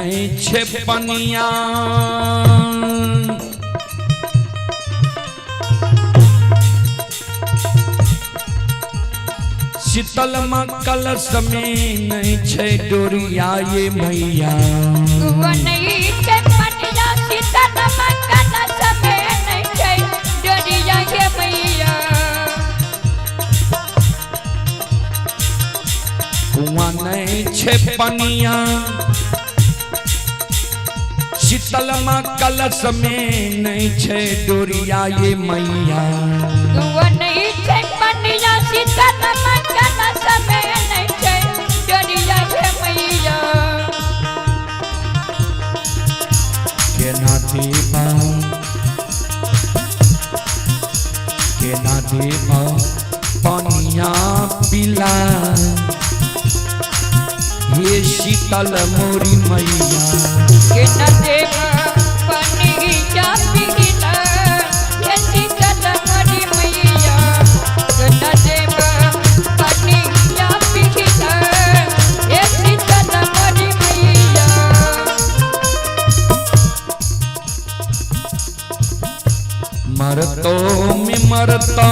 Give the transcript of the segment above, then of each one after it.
नहीं छे पनिया। शीतल माँ कलश में नहीं छे डोरिया ये मैया। कुआं नहीं छै पनिया शीतल माँ कलश में नहीं छै डोरिया ये मैया। कुआं नहीं छे पनिया शीतल माँ कलश में नहीं छे डोरिया ये मैया। कुआं नहीं छै पनिया शीतल माँ कलश में नहीं छै डोरिया ये मैया। केना देबा केना देबा पनिया पिला हे शीतल मोरी मैया। केना देबा पनिया पिला हे शीतल मोरी मैया। केना देबा पनिया पिला हे शीतल मोरी मैया। मरतो में मरतो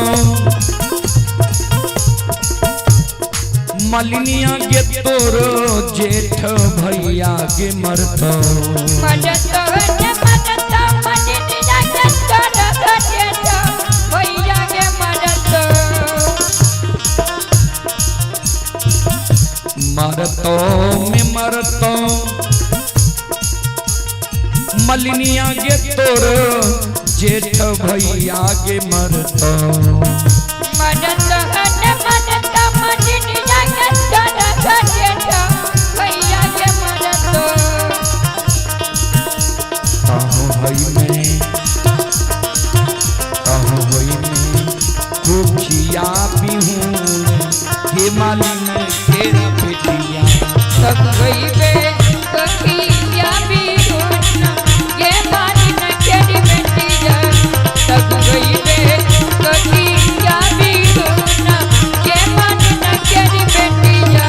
मलिनिया के तोरो जेठ भैया के मरतो। मरतो ने मरतो मलिनिया के तोरो जेठ भैया के मरतो। मरतो में मरतो मलिनिया के तोरो जेठ भैया के मरतो। मरतो ने मरतो मलिनिया के तोरो जेठ भैया के मरतो। कहूँ होई में कहूँ होई में कुखिया बिहून हे मालिन केरा बेटिया। तब होइबे कखिया बिहुन गे मालिन केरी बेटिया। तब होइबे कखिया बिहुन गे मालिन केरी बेटिया।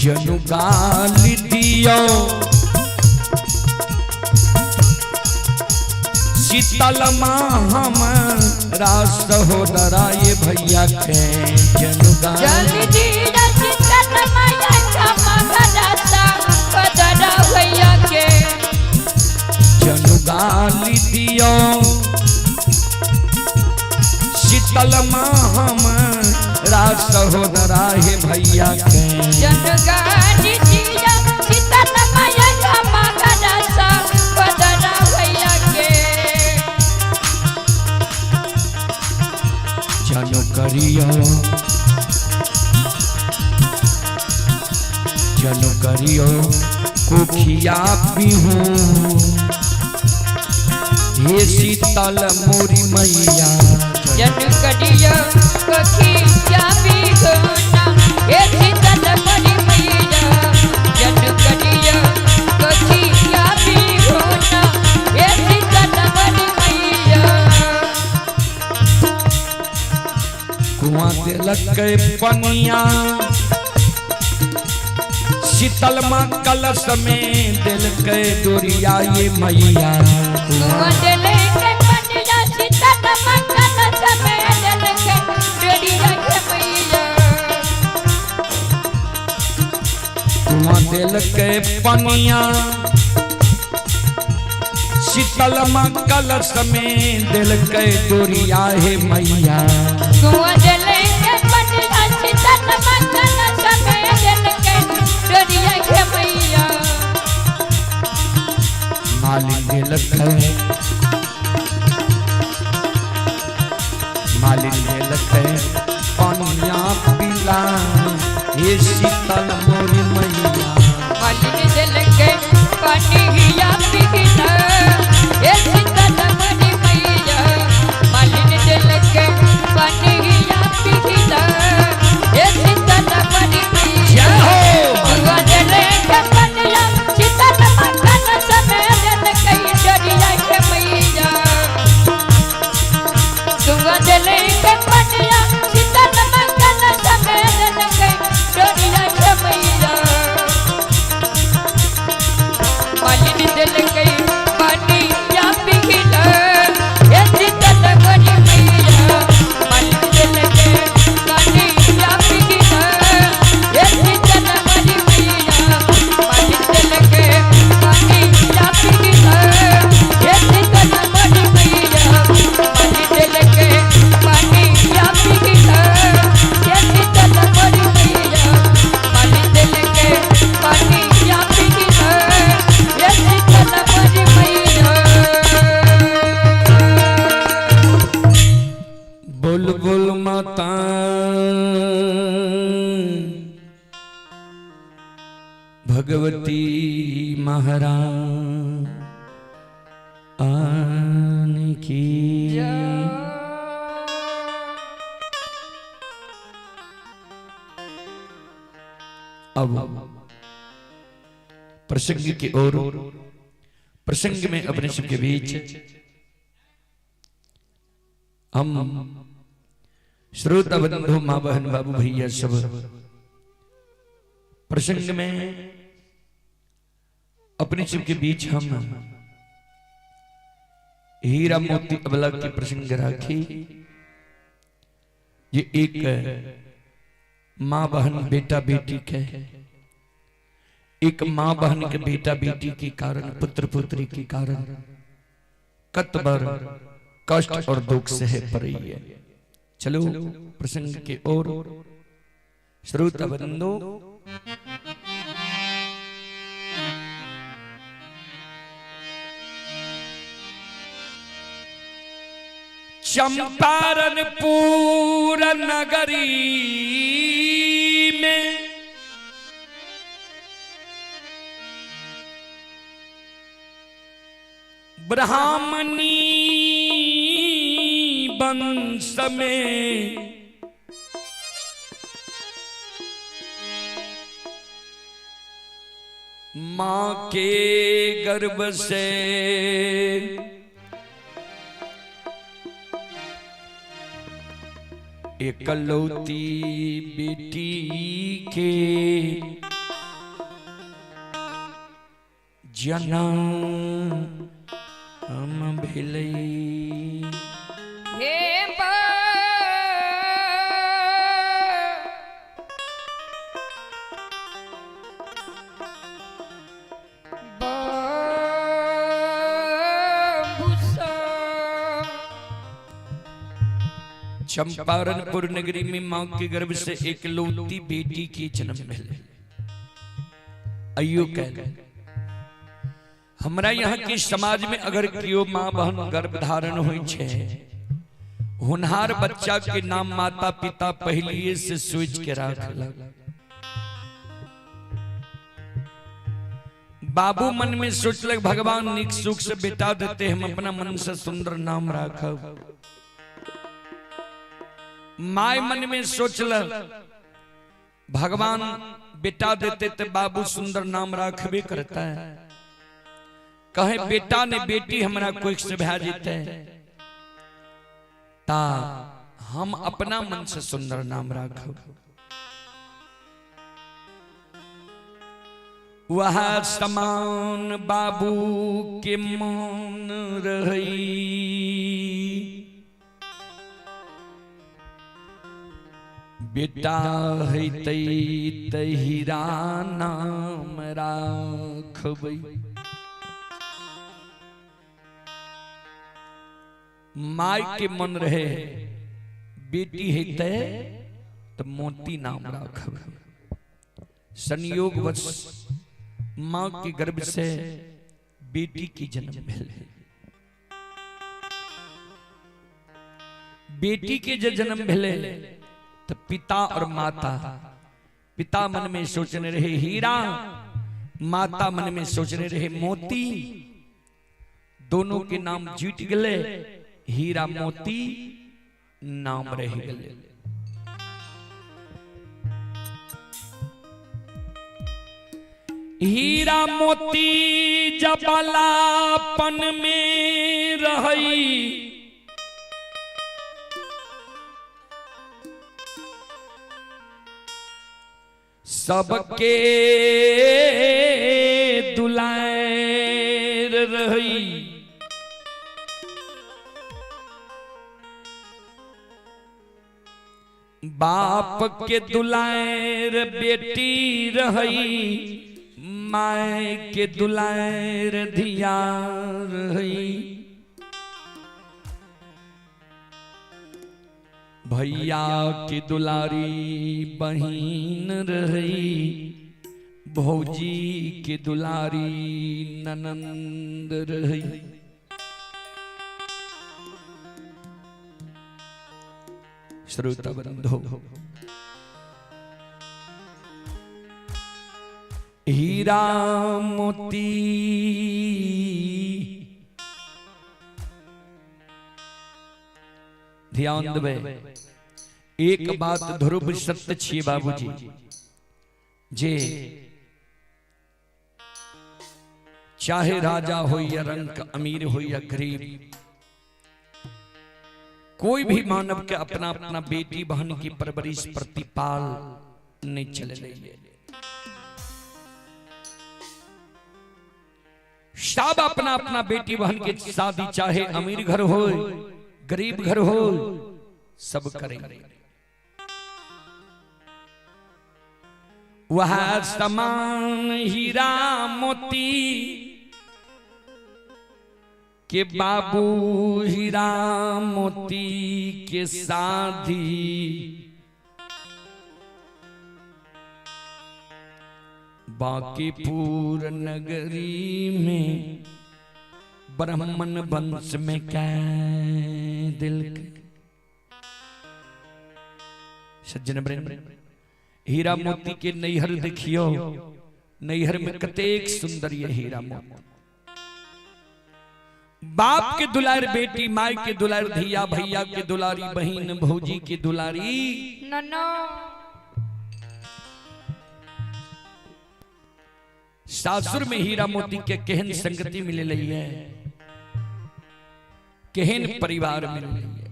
जनु गाली दियो शीतल माँ हम रास सहोदरा ये भैया के जनु गाली। जल्दी दिया शीतल माया क्षमा करता पदरा भैया के। जनु गाली दियो शीतल माँ हम रास सहोदरा हे भैया के। जनगानी दिया शीतल माया क्षमा करता पदरा भैया के। जनु करियो जनु करियो कुखिया पिहू हे शीतल मोरी मैया। जन करियो कखिया बिहुना हे शीतल मोरी मैया। जन करियो कखिया बिहुना हे शीतल मोरी मैया। कुआं देलक पनिया शीतल माँ कलश में दिलक डोरिया ये मैया। कुआं देलक पनिया शीतल माँ कलश में देलक डोरिया ये मैया। कुआं देलक पनिया शीतल माँ कलश में दिलक डोरिया हे मैया। कुआं देलक पनिया शीतल माँ कलश में देलक डोरिया ये मैया। मालिन देलक मालिन देलक पनिया पिला हे शीतल मोरी मैया। मालिन देलक पनिया पिला हे शीतल मोरी मैया। मालिन देलक पनिया पिला हे शीतल मोरी मैया। जय हो। कुआं देलक पनिया शीतल माँ कलश में देलक डोरिया ये मैया। कुआं देलक पनिया शीतल माँ कलश में देलक डोरिया ये मैया। बोल बोल माता भगवती महारानी की। अब प्रसंग की ओर, प्रसंग में अपने सबके बीच हम श्रोता बंधु माँ बहन बाबू भैया सब प्रसंग में अपने सबके बीच हम हीरा मोती अबला के प्रसंग राखी। ये एक माँ बहन बेटा बेटी के, एक माँ बहन के बेटा बेटी के कारण, पुत्र पुत्री के कारण कतबर कष्ट और दुख सह पड़ी है। चलो प्रसंग के ओर श्रोता बंधु। चंपारणपुर नगरी में ब्राह्मणी वंश में मां के गर्भ से एकलौती बेटी के जन्म भेलै। हे चंपारणपुर नगरी में मां के गर्भ से एकलौती बेटी की जन्म भेलै। अयो कह हमरा यहाँ के समाज में अगर कियो माँ बहन गर्भ धारण होई छे, होनहार बच्चा के नाम माता पिता पहले से सोच के राखलक। बाबू मन में सोचलक भगवान निक सुख से बेटा देते, हम अपना मन से सुंदर नाम राखब। My मन में सोचलक भगवान बेटा देते तो बाबू सुंदर नाम राखबे करता है। कहे बेटा ने बेटी हमरा कोई से भा जीते ता हम अपना मन से सुंदर नाम राखब। वह समान बाबू के मन रही, बेटा है तहीरा नाम राखबै। My के मन रहे बेटी है तो मोती नाम राखबै। संयोगवश मां के गर्भ से बेटी की जन्म भेलै। बेटी के जे जन्म भेलै तो पिता और माता, पिता मन में सोचने रहे हीरा, माता मन में सोचने रहे मोती, दोनों के नाम जीत गए, हीरा मोती नाम रह गए। हीरा मोती जबलापन में रही, सबके दुलार रही। बाप के दुलार बेटी रही, माय के दुलार धिया रही। भैया की दुलारी बहिन रही, भौजी की दुलारी ननंद रही। श्रोता बंधु, हीरा मोती ध्यान देबै, एक बात ध्रुव सत्य छियै बाबूजी, जे चाहे राजा हो या रंक, अमीर हो या गरीब, कोई भी मानव के अपना अपना बेटी बहन की परवरिश प्रतिपाल नहीं चल रही है। सब अपना अपना बेटी बहन के शादी चाहे अमीर घर हो गरीब घर हो सब करेंगे। वह समान हीरा मोती के बाबू हीरा मोती के शादी बांकीपुर नगरी में ब्राह्मण वंश में कै दिल के। सज्जन प्रेम, हीरा मोती के नैहर देखियो, नैहर में कतेक सुंदर ये हीरा मोती। बाप के दुलार बेटी, माई के दुलार धिया, भैया के दुलारी बहन, भौजी के दुलारी नन्ना। सासुर में हीरा मोती के केहन संगति मिले रही है, केहन परिवार मिल रही है।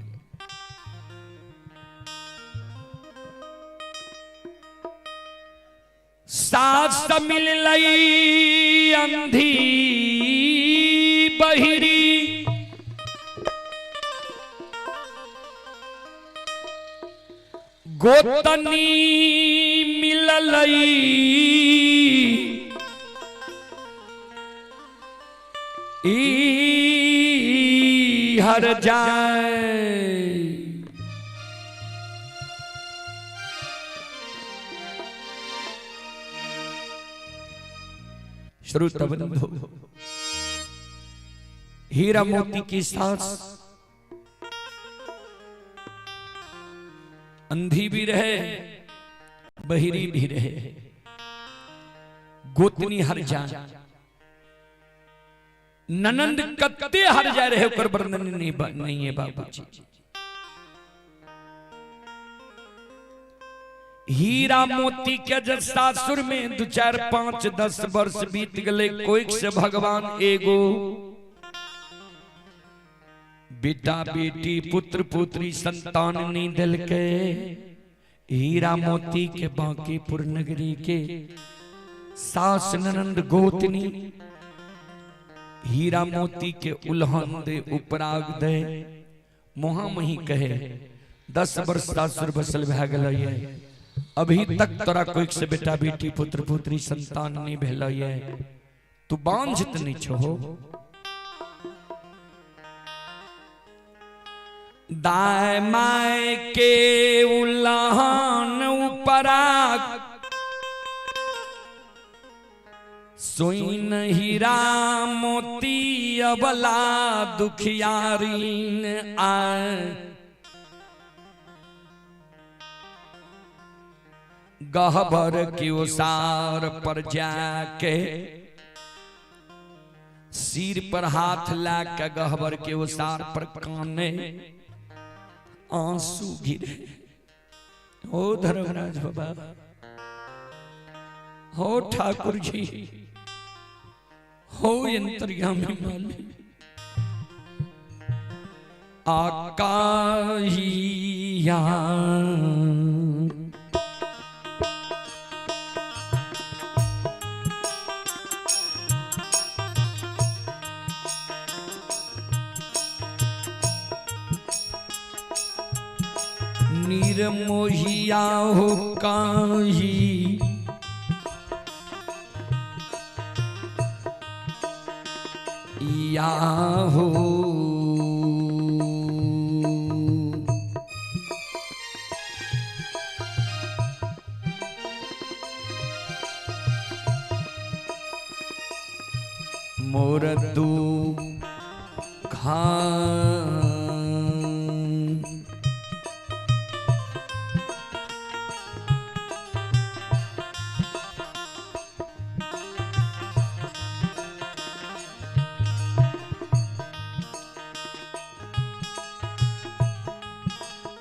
सास मिल लई अंधी बहिरी, गोतनी मिल लई ई हर जाए। श्रोता बंधु, हीरा मोती की सास अंधी भी रहे बहिरी भी रहे, गोतनी हर जाए, ननंद कत्ते हर जाए रहे, ओकर वर्णन नहीं है बाबूजी। हीरा मोती के जब सासुर में 2 4 5 10 वर्ष बीत गए, कोई से भगवान एगो बेटा बेटी पुत्र पुत्री संतान नहीं दिल के, हीरा मोती के बांकीपुर नगरी के सास ननंद गोतनी हीरा मोती के उल्हन दे उपराग दे मोहा मही कहे 10 वर्ष सासुर बसल भए गेलै, अभी तक तोरा कोई से बेटा बेटी पुत्र पुत्री संतान नहीं भेलै, तू बांझित नहीं छहो। दाय my के उल्हन उपराग सोइन हीरा मोती अबला दुखियारीन आए, गहबर की उसार पर जाके सिर पर हाथ ला के गहबर के उसार पर काने आंसू गिरे। ओ धर्मराज बाबा, हो ठाकुर जी, हो अंतर्यामी मालिक, आकाहिया निर्मोहिया हो काही या हो मोर दू खान।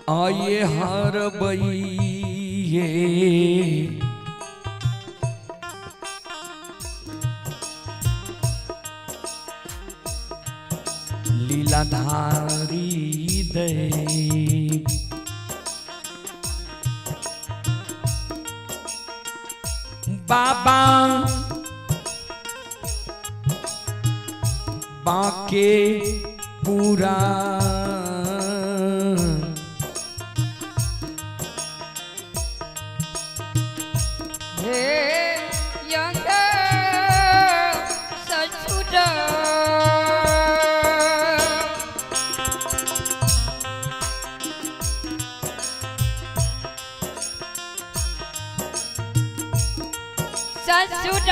आये हरबैये लीलाधारी दे। बाबा बाके पूरा हे यंग ससुर ससुर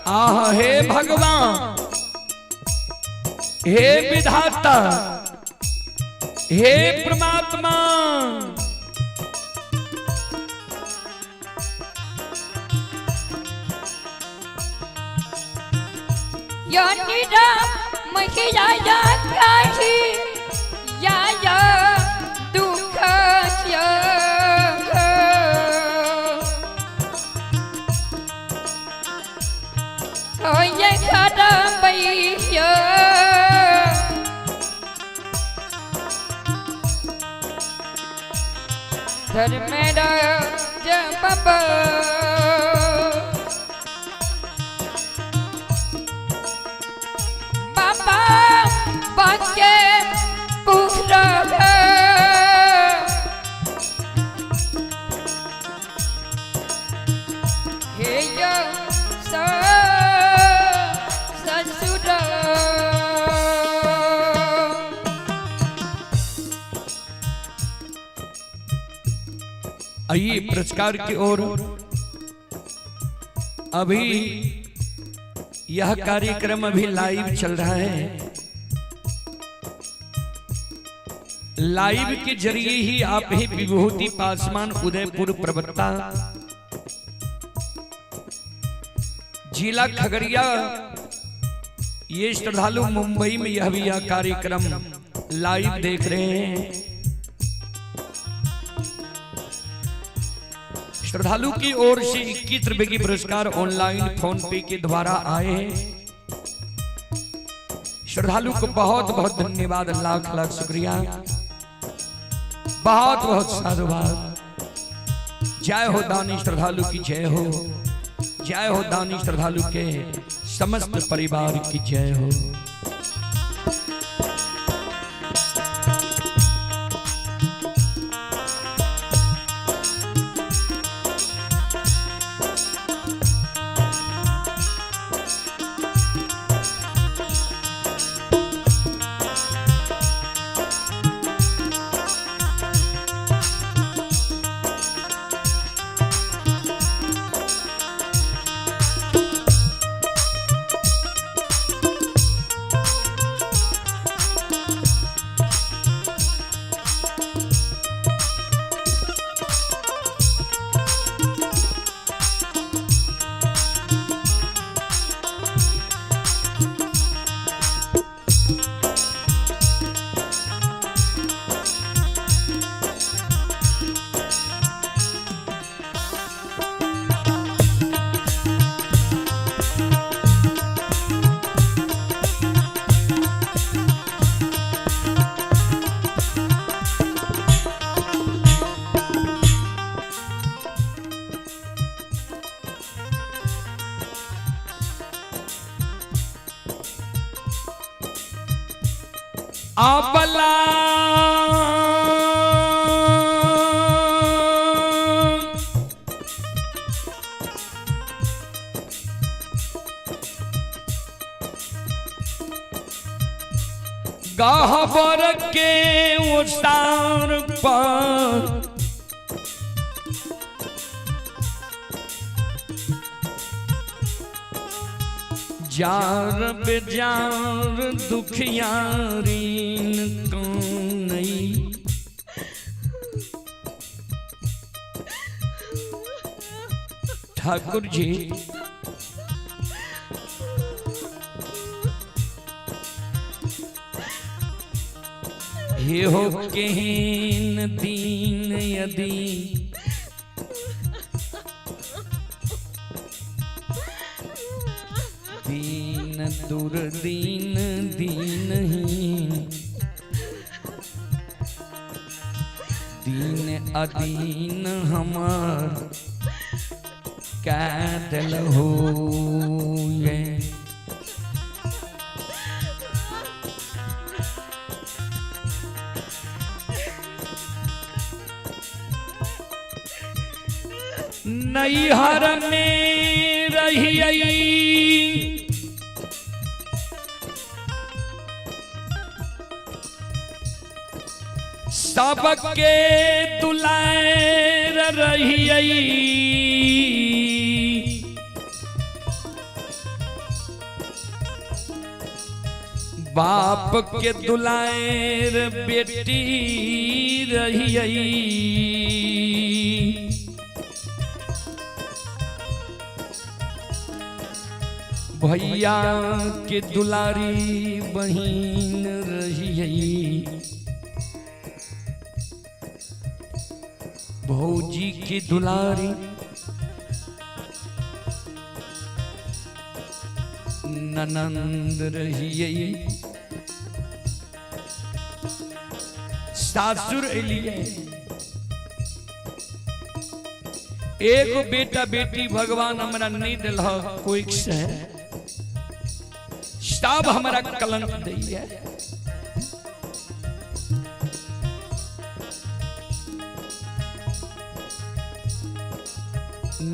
आह हे भगवान, हे विधाता, हे परमात्मा, बाबा बाके पुत्र हे ससुर। आइए पुरस्कार की ओर। अभी यह कार्यक्रम अभी लाइव चल रहा है। लाइव के जरिए ही आप ही विभूति पासवान उदयपुर प्रवक्ता जिला खगड़िया, ये श्रद्धालु मुंबई में यह भी यह कार्यक्रम लाइव देख रहे हैं। श्रद्धालु की ओर से 21 रुपए की पुरस्कार ऑनलाइन फोन पे के द्वारा आए हैं। श्रद्धालु को बहुत बहुत धन्यवाद, लाख लाख शुक्रिया, बहुत बहुत साधुवाद। जय हो दानी श्रद्धालु की जय हो, जय हो दानी श्रद्धालु के समस्त परिवार की जय हो। अबला गहबर के उसार पर जार बेजार दुखियारीन कौनई। ठाकुर जी हे हो केहन दीन यदि दीन दुर्दीन दीनहीन दीन अदीन हमार कै दिल हो ये। नैहर में रहियई सबके दुलार रहियई बाप के दुलार बेटी रहियई भैया के दुलारी बहिन रहियई भौजी की दुलारी ननंद रहियई। सासुर एलिए एगो बेटा बेटी भगवान हमरा नहीं दिल कोई से सब हमरा कलंक दैया।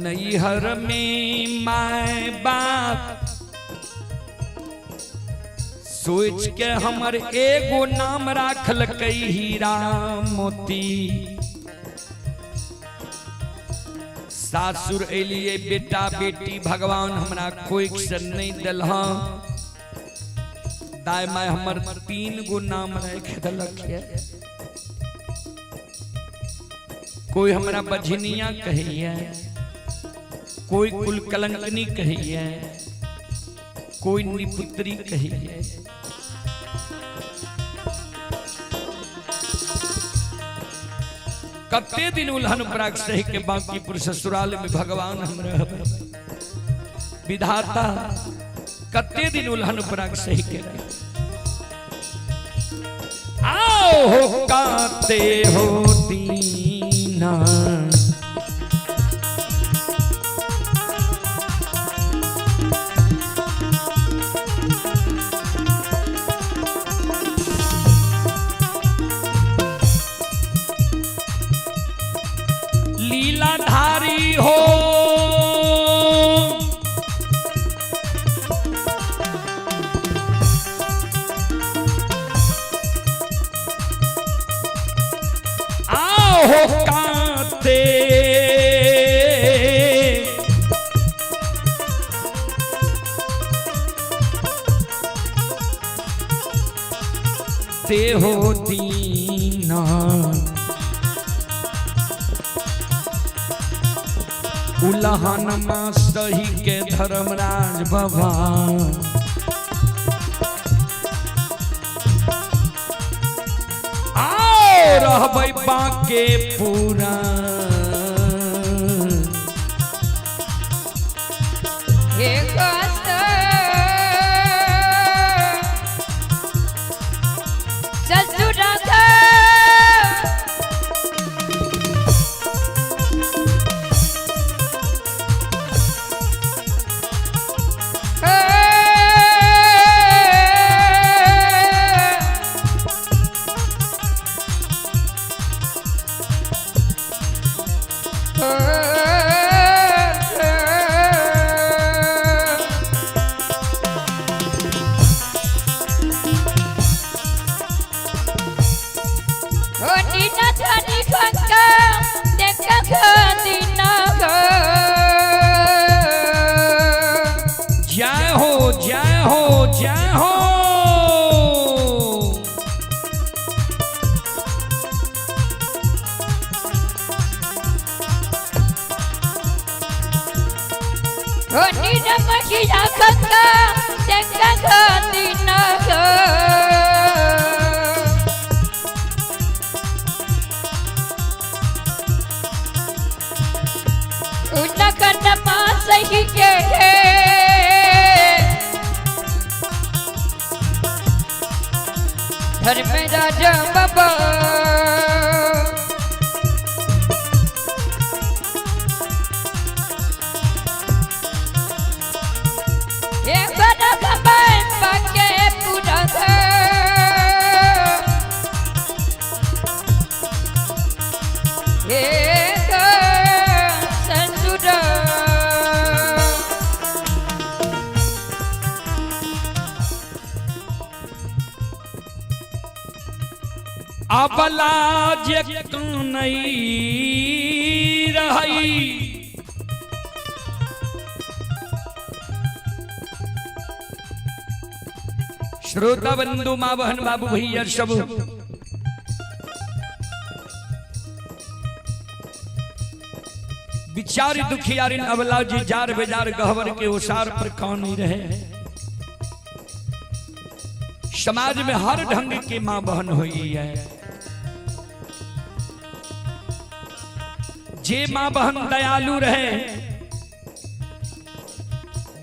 नैहर में माय बाप सोच के हमर एगो नाम राखल कई हीरा मोती। सासुर एलिए बेटा बेटी भगवान हमरा कोई से नहीं दिल। दाय my हमर 3 गो नाम राख दिलक। कोई हमरा बझनिया कहिए, कोई कुल कलंकनी कहिए, कोई निपुत्री कहिए। कते दिन उल्हन प्राग सही के बांकीपुर ससुराल में भगवान हम रहबै। विधाता कते दिन उल्हन प्राग सही के आओ हो काते हो दीना। लीलाधारी हो आओ हो काते ते हो दीना। उलहन मां सही के धर्मराज बाबा आओ रहबै बाके पूरा। हे कष्ट ससुरा मगिया गंगा गंगा दिन हो। उनकन सही के धर्म राजा बाबा ये बड़ा बाबा के पूरा एक संसुरा। अबला जे कनई रही श्रोता बंधु माँ बहन बाबू भैया सब बिचारी दुखियारिन अबला जी जार बेजार गहवर के ओसार पर कौन नहीं रहे। समाज में हर ढंग की माँ बहन हुई है। जे माँ बहन दयालु रहे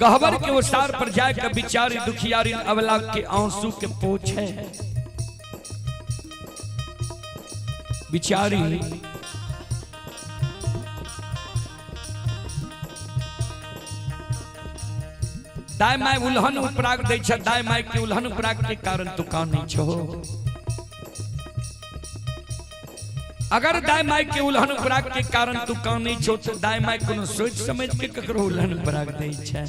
गहवर के ओसार पर जाकर बिचारी दुखियारी अबला के आंसू के पोछे। बिचारी दाय my उल्हन उपराग दै छ, दाय my के उल्हन उपराग के कारण तू कानै छो। अगर दाय my के उल्हन उपराग के कारण तू कानै छो तो दाय my कोनो सोच समझ के ककरो उल्हन उपराग दै छै।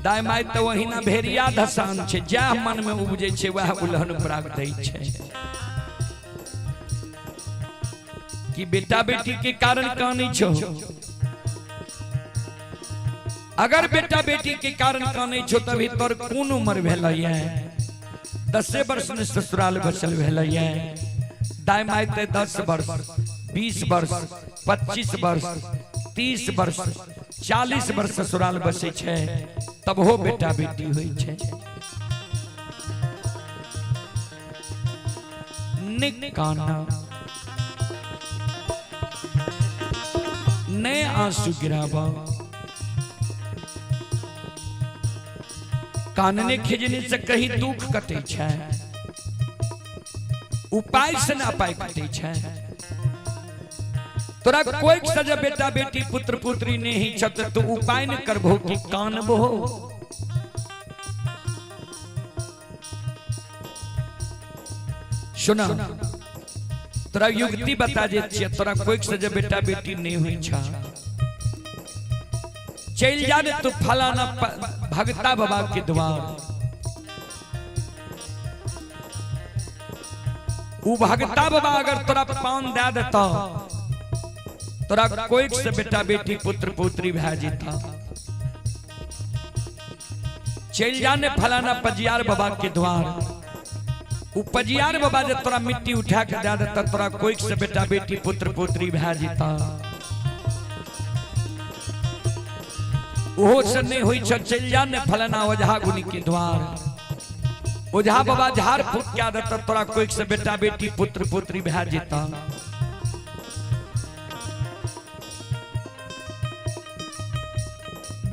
दाय my तो वहिना भेड़िया धसान छै, जएह मन में उपजै छै वएह उल्हन उपराग दै छै। कि बेटा बेटी के कारण कानै छो? अगर बेटा बेटी के कारण कानै छो तभी तोर कोन उम्र भेलैया? 10 वर्ष में ससुराल बसल भेलैया। दाय my ते 10 वर्ष 20 वर्ष 25 वर्ष 30 वर्ष 40 वर्ष ससुराल बसै छै तब हो बेटा बेटी होइ छै। निकाना ने आंसू गिरावा, कानने खिजने से कहीं दुख कटे छै, उपाय से ना पाई कटे छै। तोरा कोई सजा बेटा बेटी पुत्र पुत्री नहीं छत तो उपाय न करबो कि कानबो। सुना तोरा युक्ति बता जे छियै, तोरा कोई सजा बेटा बेटी नहीं हुई छ, चल जा ने तू फलाना भगता बाबा के द्वार। उ भगता बाबा अगर तोरा पान दे देता तोरा कोई से बेटा बेटी पुत्र पुत्री भए जेता। चल जा ने फलाना पजियार बाबा के द्वार, उ पजियार बाबा जे तोरा मिट्टी उठा के दे देता तोरा कोई से बेटा बेटी पुत्र पुत्री भए जेता। ओहो से नहीं हुई छ, चल जा ने फलाना ओझा गुनी के द्वार, ओझा बाबा झाड़ फूक के देता तोरा कोई से बेटा बेटी पुत्र पुत्री भए जेता।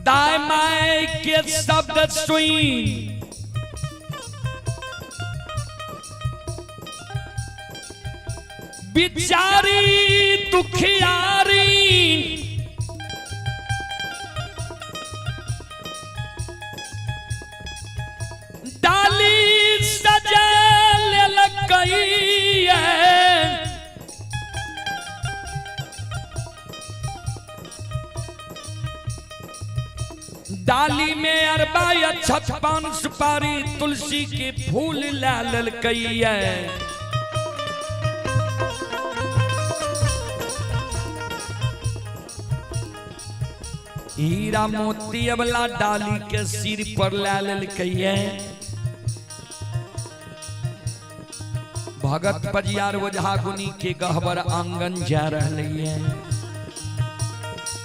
दाय my के शब्द सुई बिचारी दुखियारी डाली सजा लेलकै। डाली में अरबा अक्षत पान सुपारी तुलसी के फूल ला ललकै। हीरा मोती अबला डाली के सिर पर ला ललकै। भगत पजियार ओझा गुनी के गहबर आंगन जा रहे।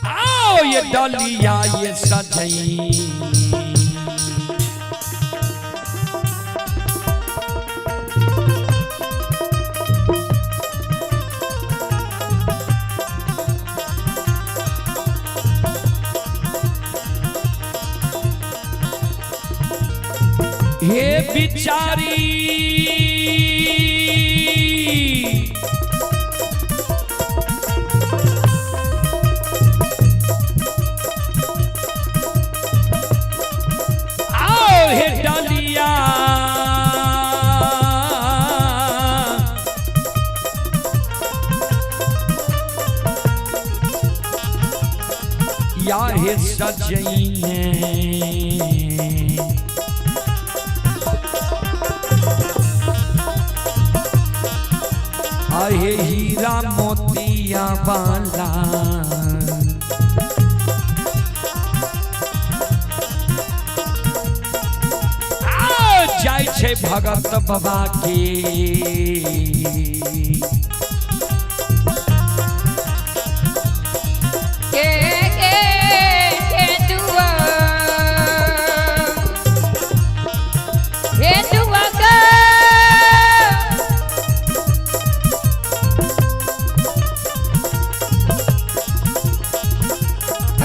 आओ आओ ये डलिया ये सजई। हे बिचारी आओ हे डलिया या हे सजैने आहे हीरा मोतिया वाला आ, जाइ छै भगत बाबा के। के के के दुआ हे दुआ का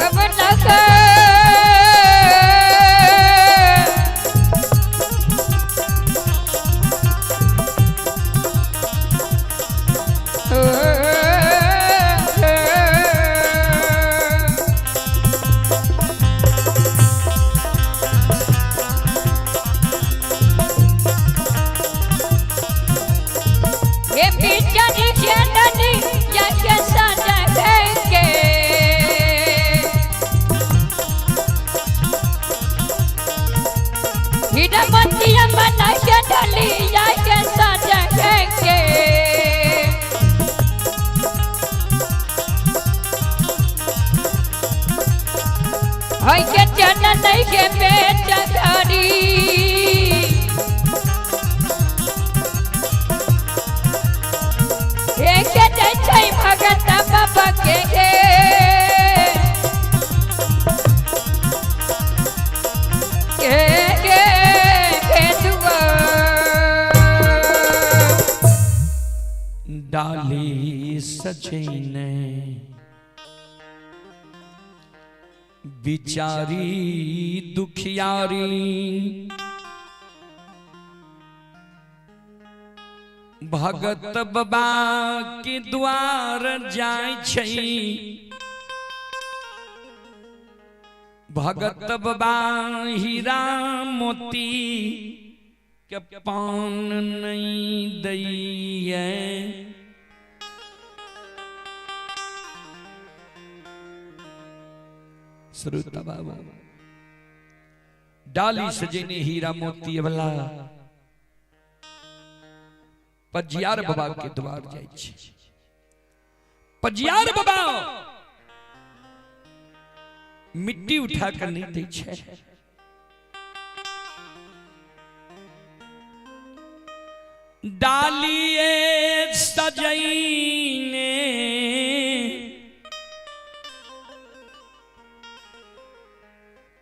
अब लगा ये बिचारी खेलनी या के साजा के हीरा मोतिया बना के डली या के साजा के होय के चना नहीं के बेटा घरी हे के जय छै भगत बाबा के हे के के के दुआ डाली सजैने बिचारी दुखियारी भगत बाबा के द्वार जाय छै। भगत बाबा हीरा मोती के पान नहीं दैये। श्रोता बाबा डाली सजेने हीरा मोती वाला पजियार बाबा के द्वार जाइ छै। पजियार बाबा मिट्टी उठा कर नहीं दै छै। डालिए सजैने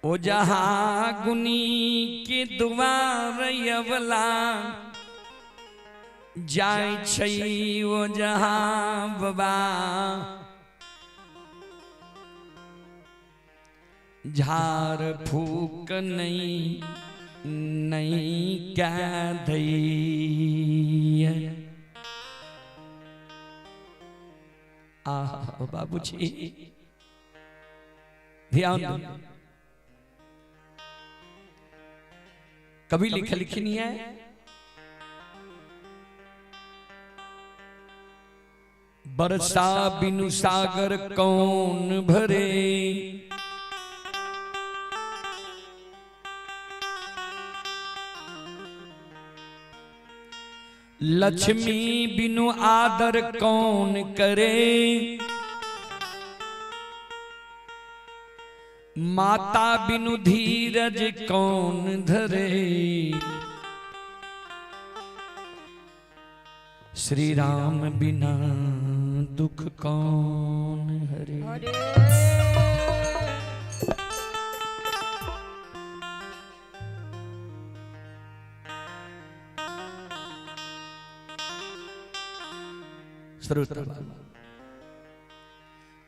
ओ जहाँ गुनी के द्वार यवला जाइ छै ओ जहाँ बाबा झाड़ फूक नहीं नहीं कह दैया। आह बाबूजी ध्यान दो। कभी लिख लिखी नहीं है। बरसा बिनु सागर कौन भरे, लक्ष्मी बिनु आदर कौन करे, माता बिनु धीरज कौन धरे, श्री राम बिना दुख कौन हरे। हरे। श्रोता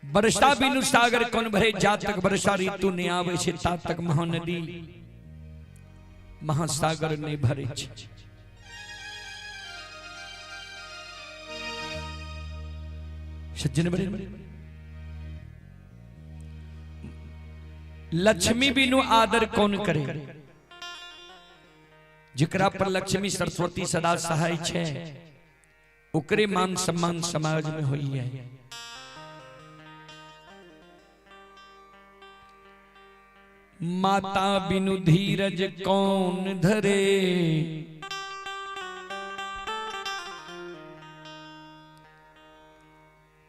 वर्षा बिनु सागर कोन भरे, जा तक वर्षा ऋतु नहीं आवे छे ता तक महानदी महासागर नहीं भरे छे। सज्जन बड़े लक्ष्मी बिनु आदर कौन करे, जकरा पर लक्ष्मी सरस्वती सदा सहाय छे ओकरे मान सम्मान समाज में होई है। माता बिनु धीरज कौन धरे,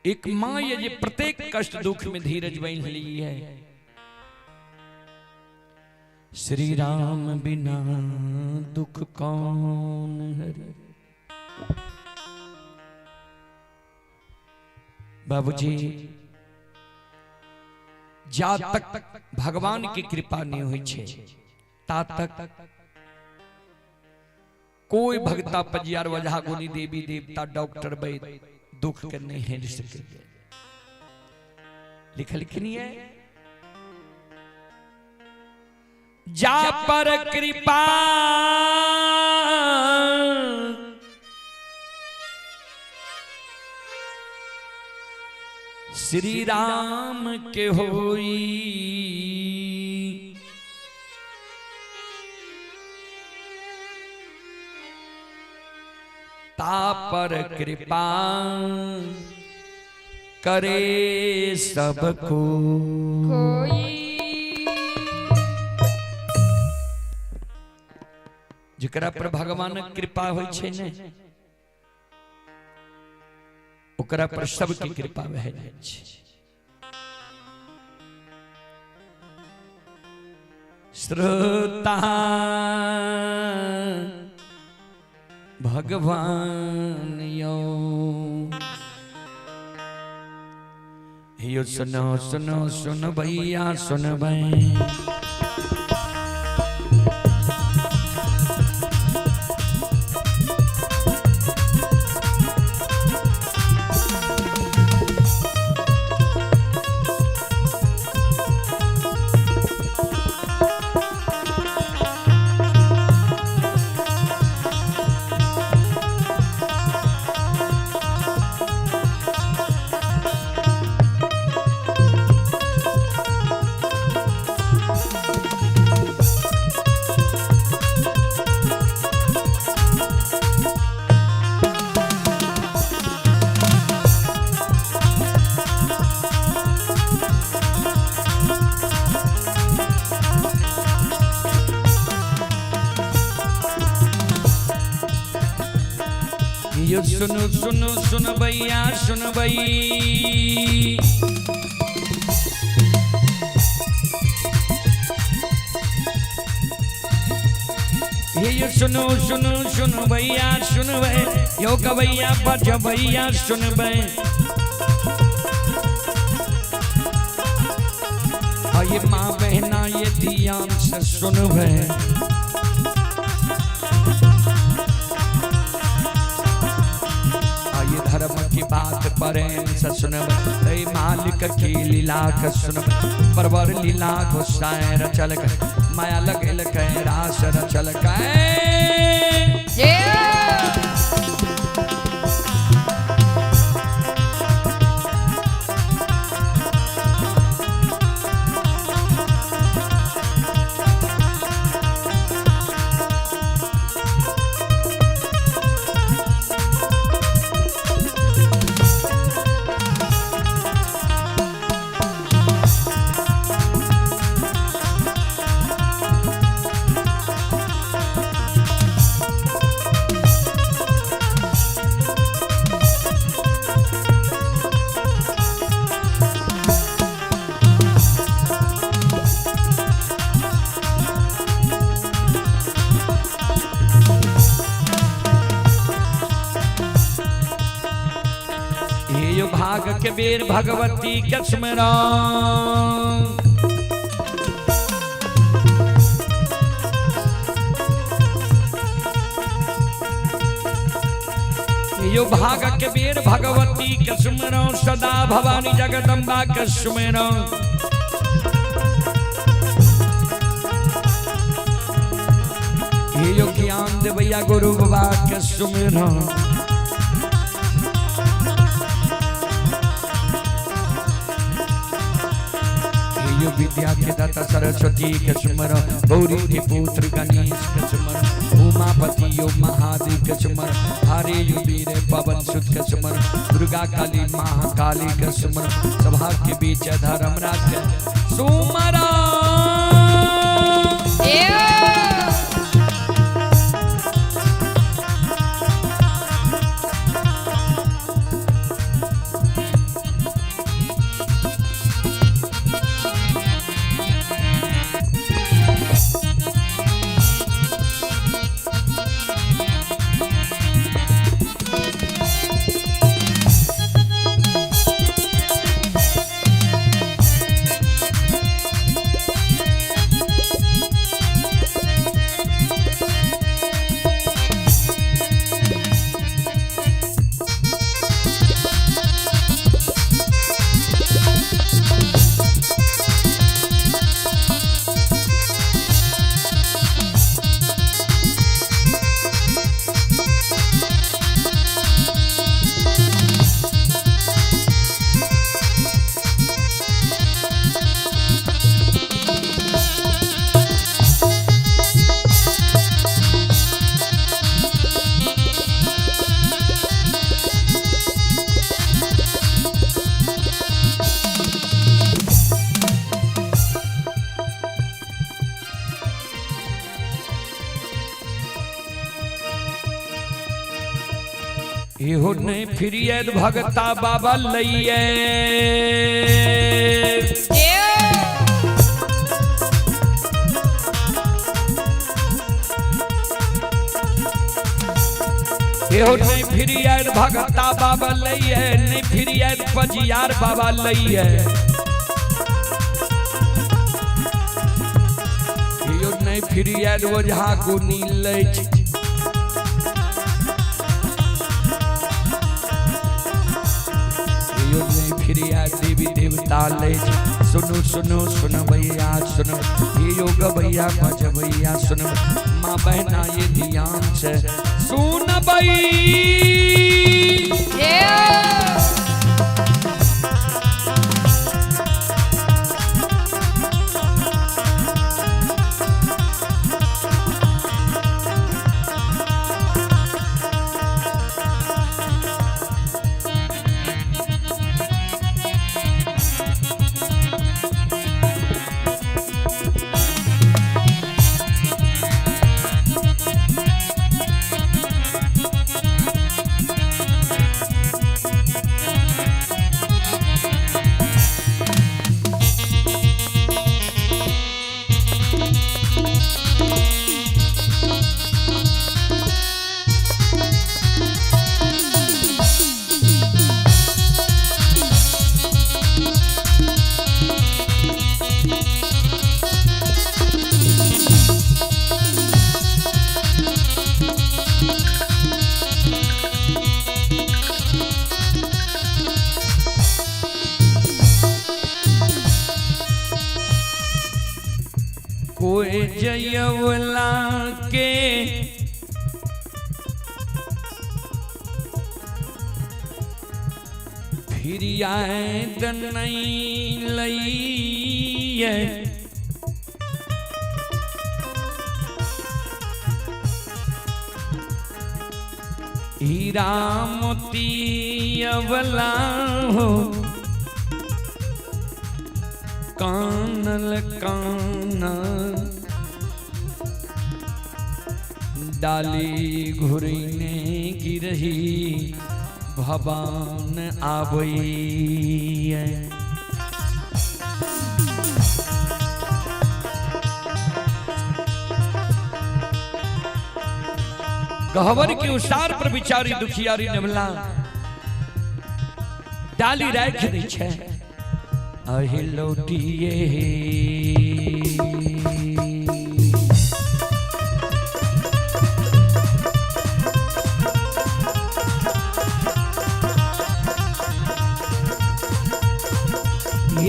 एक मां ये प्रत्येक कष्ट दुख में धीरज बन ली है। श्री राम बिना दुख कौन हरे। बाबूजी जा तक भगवान की कृपा नहीं हुई छे ता तक कोई भगता पजियार वजह गोनी देवी देवता डॉक्टर वैद दुख के नहीं हेर सके। लिखल नहीं है जा पर कृपा श्री राम के होई, ता पर कृपा करे सबको कोई। जकरा पर भगवान कृपा होई छे ने ओकरा पर सबकी कृपा भए जाइ छै। श्रोता भगवान यो यो सुनो सुनो सुन भैया सुन भई, यो सुनो सुनो सुन भैया सुन भई, ये सुनो सुनो सुन भैया सुन भई, यो गवैया बज भैया सुन भई, ये माँ बहना ये ध्यान से सुन भई। धर्म की बात प्रेम से सुनब, मालिक की लीला के सुनब, परवर लीला गोसाई रचल के, माया लगल के रास रचल के। भाग के बेर भगवती के स्मरण, यो भाग के बेर भगवती के सुमरो, सदा भवानी जगदम्बा के सुमरो। यो ज्ञान देवैया गुरु बाबा के सुमरो। यो विद्या के दाता सरस्वती के सुमरो, गौरी के पुत्र गणेश के सुमरो, उमापति यो महादेव के सुमरो, हरे यो वीर पवन सुत के सुमरो, दुर्गा काली महाकाली के सुमरो, सभा के बीच धर्मराज के सुमरो। इहो नहीं फिरिए भगता बाबा लइए। इहो नहीं फिरिए भगता बाबा लइए, नहीं फिरिए पजियार बाबा लइए। इहो नहीं फिरिए ओझा गुनी लै। फिरिया देवी देवता ले। सुनो सुनो सुनो भैया सुनो, ये योग भैया मज भैया सुनो, माँ बहना ये ध्यान से सुन भई। कोई जयवला के फिर याद नहीं लई। हीरा मोती अवला हो कानल काना डाली घुरने गिरही भवान आबई। गहवर के उसार पर बिचारी दुखियारी नेवला डाली राख दै छै। अहि लौटिए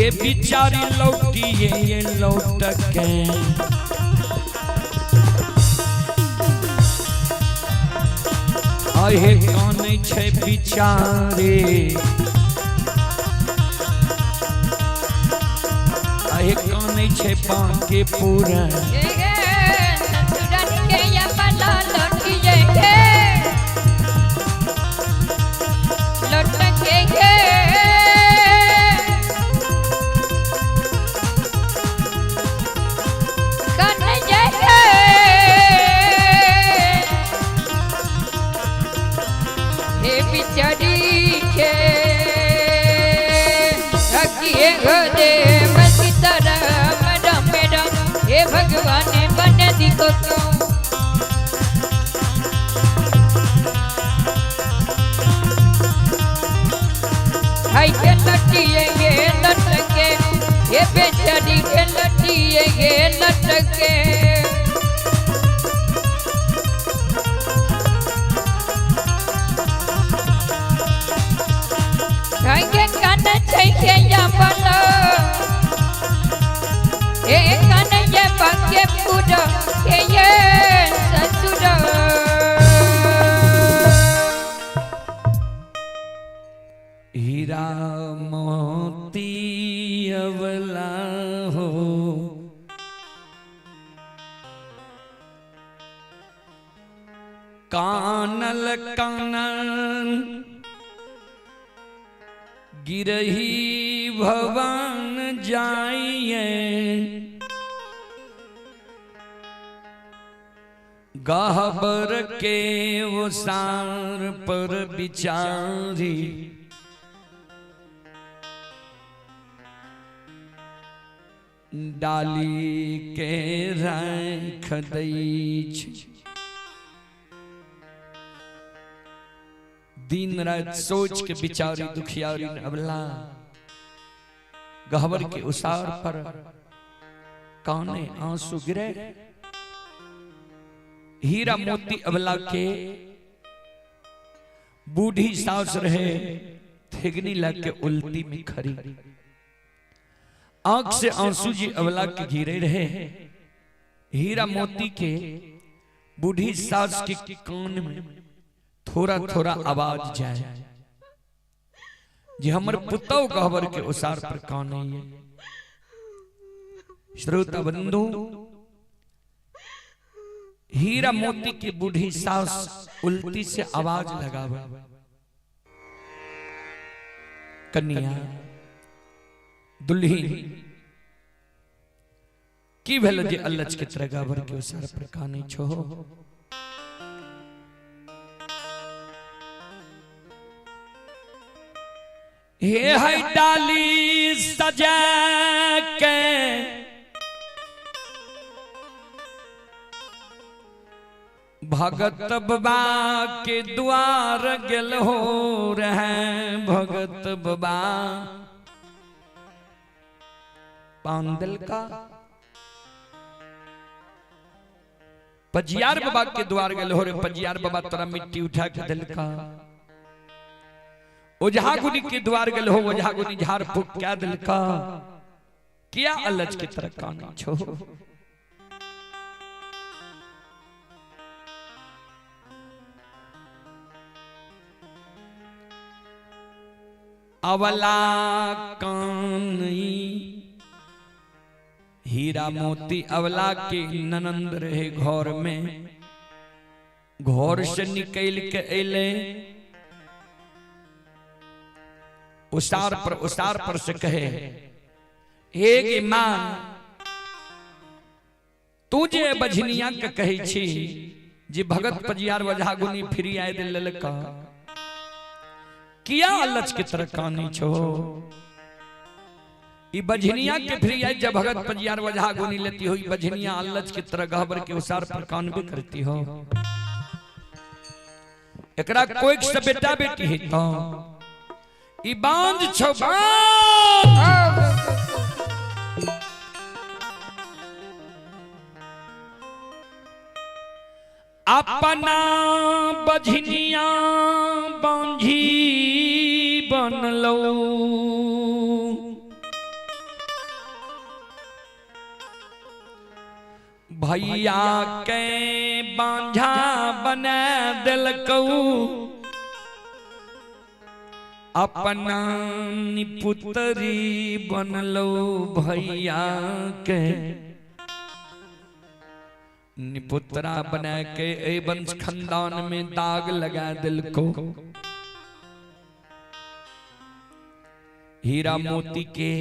हे बिचारी लौटिए ये लौट के। आहे कानै छै बिचारे, आहे कानै छै बांके पूरा। ससुरन के अबला लौटिए के लौट के गे। कन्हैया गे, हे बिचारी के रखिए घरे सीताराम राम राम, हे भगवान बन दिको क्यों। हाय के लटिए गे लटके, हे बेचारी के लटिए गे लटके। हाय के कान छै या बला, हे कान ये बाके पूरा हे ये ससुर। हीरा मोती अवला हो, कानल कानल गिरही भवन जाइए, गहबर के उसार पर बिचारी डाली के राख दै छै। दिन रात सोच के बिचारी दुखियारी अबला गहबर के उसार पर काने आंसू गिरे। हीरा मोती अबला के बूढ़ी सास रहे थिगनी लग के उल्टी में खरी, आंख से आंसू जी अबला के गिरे रहे। हीरा मोती के बूढ़ी सास के कान में थोड़ा थोड़ा आवाज जाए जे हमर पुतौ गहबर के उसार पर काने। श्रोता बंधु, हीरा मोती की बूढ़ी सास उल्टी से आवाज लगावे, कन्या दुल्ही की भेल जे अल्लच के तरह गहबर के उसार पर काने छो। हे है डाली सजा के भगत बाबा के द्वार गेल हो रहे, भगत बाबा पान दिल का पजियार बाबा के द्वार गेल हो रे, पजियार बाबा तोरा मिट्टी उठा के दिल का। ओझा गुनी के द्वार गेल हो, ओझा गुनी झाड़ फूक क्या दिल का। क्या अलज के तरह काने छो। अवला कानई हीरा मोती अवला के ननंद रहे घर में, घर से निकल के अले उसार पर से कहे, हे गे मां तू जे बझनिया के कहे छी जे भगत पजियार वजहा गुनी फिरी आए दिल ललका, किया अलच के तरह कानी छो। ई बझनिया के फिरी आए जब भगत पजियार वजहा गुनी लेती हो, ई बझनिया अलच के तरह गहबर के उसार पर कान भी करती हो। एकरा कोई से बेटा बेटी है तो ई बांझ छो बांझ। अपना बझनिया बांझी बनलो, भैया के बांझा बना दिलकौ अपना पुत्री बनलो भैया के निपुत्रा बना के ए वंश खानदान में दाग लगा दिलको। हीरा मोती के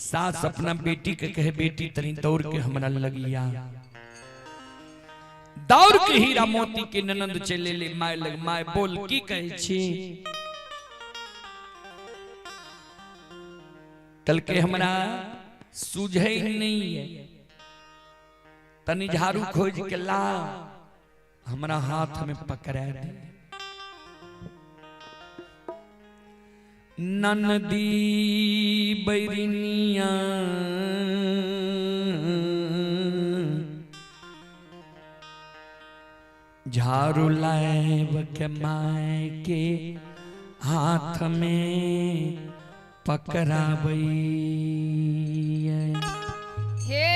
सास अपना बेटी के कहे बेटी तनी दौड़ के हमरा लगिया, दौड़ के हीरा मोती के ननंद चले ले my लग, my बोल की कहे छी, कल के हमरा सूझे नहीं है, तनी झाड़ू खोज के ला हमरा हाथ में पकड़ा दे। ननदी बैरिनिया झाड़ू लाएब के my के हाथ में पकड़ाबै। हे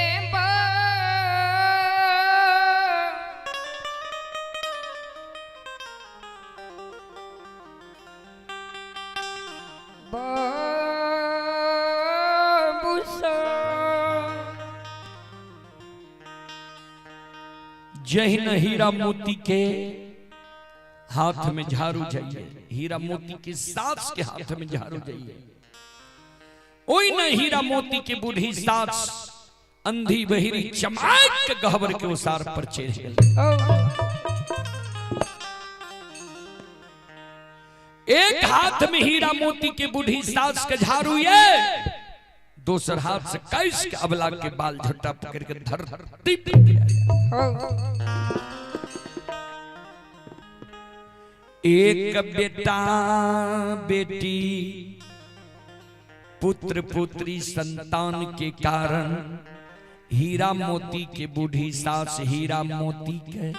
जहिन हीरा मोती के हाथ में झाड़ू जाइए, हीरा मोती के सास के हाथ में झाड़ू जाइए, ओई न हीरा मोती के बूढ़ी सास अंधी बहिरी चमाक के गहबर के उसार पर चढ़ गेल। एक हाथ में हीरा मोती के बूढ़ी सास के झाड़ू ये, दोसर हाथ से कैस के अबला के बाल झट्टा पकड़ के धरती पे गिरा। एक बेटा बेटी पुत्र पुत्री संतान के कारण हीरा मोती के बूढ़ी सास हीरा मोती के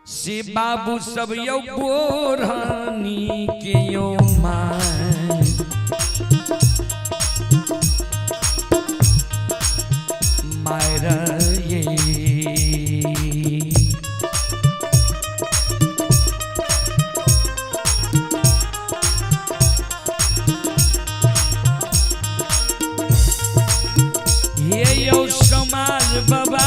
से बाबू सब यो बोरानी के यो my मायर ये। ये यो समाज बाबा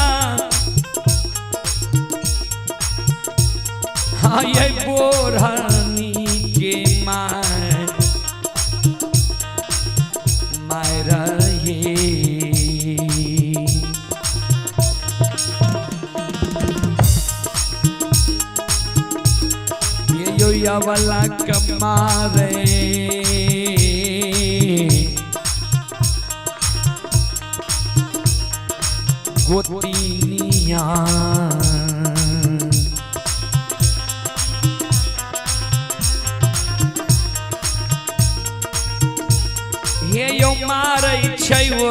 हाँ ये बोरानी के my मायर ये। ये यो यावला कमारे गोतिनिया हे यो मारै छै वो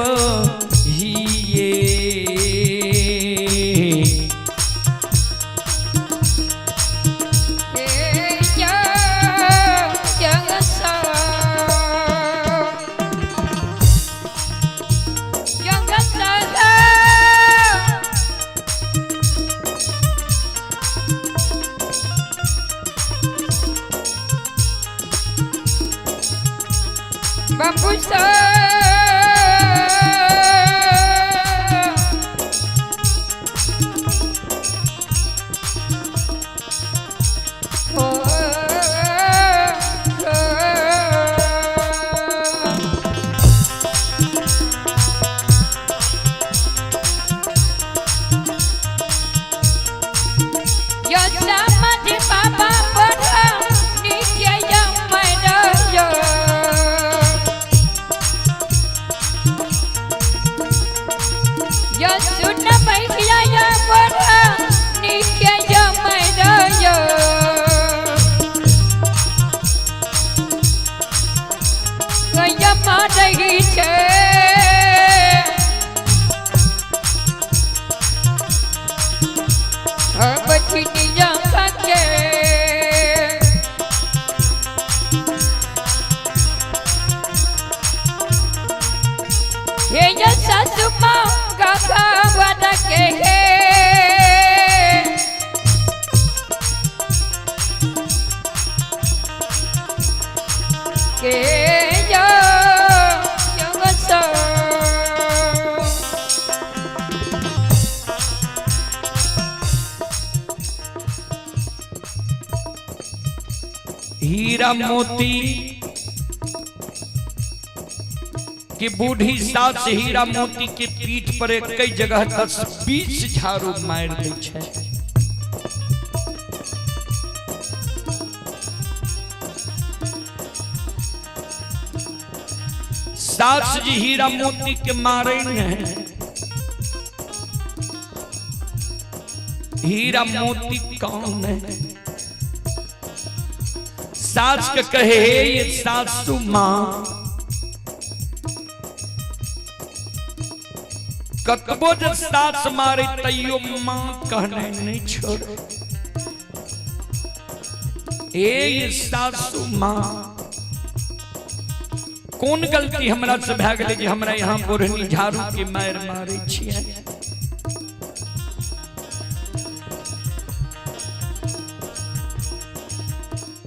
हिये हीरा मोती के बूढ़ी सास हीरा मोती के पीठ पर एक कई जगह 10-20 झाड़ू मार दै छै। सास जी हीरा मोती के मारे ने, हीरा मोती कौन है? सास के कहे हे ये सासू मां, कतबो जब सास मारे तैयो मां कहने नहीं छोड़। ए ये सासू मां, कौन गलती हमरा से भए गेलै जे हमरा यहाँ बोढ़नी झाड़ू के मार मारे छियै?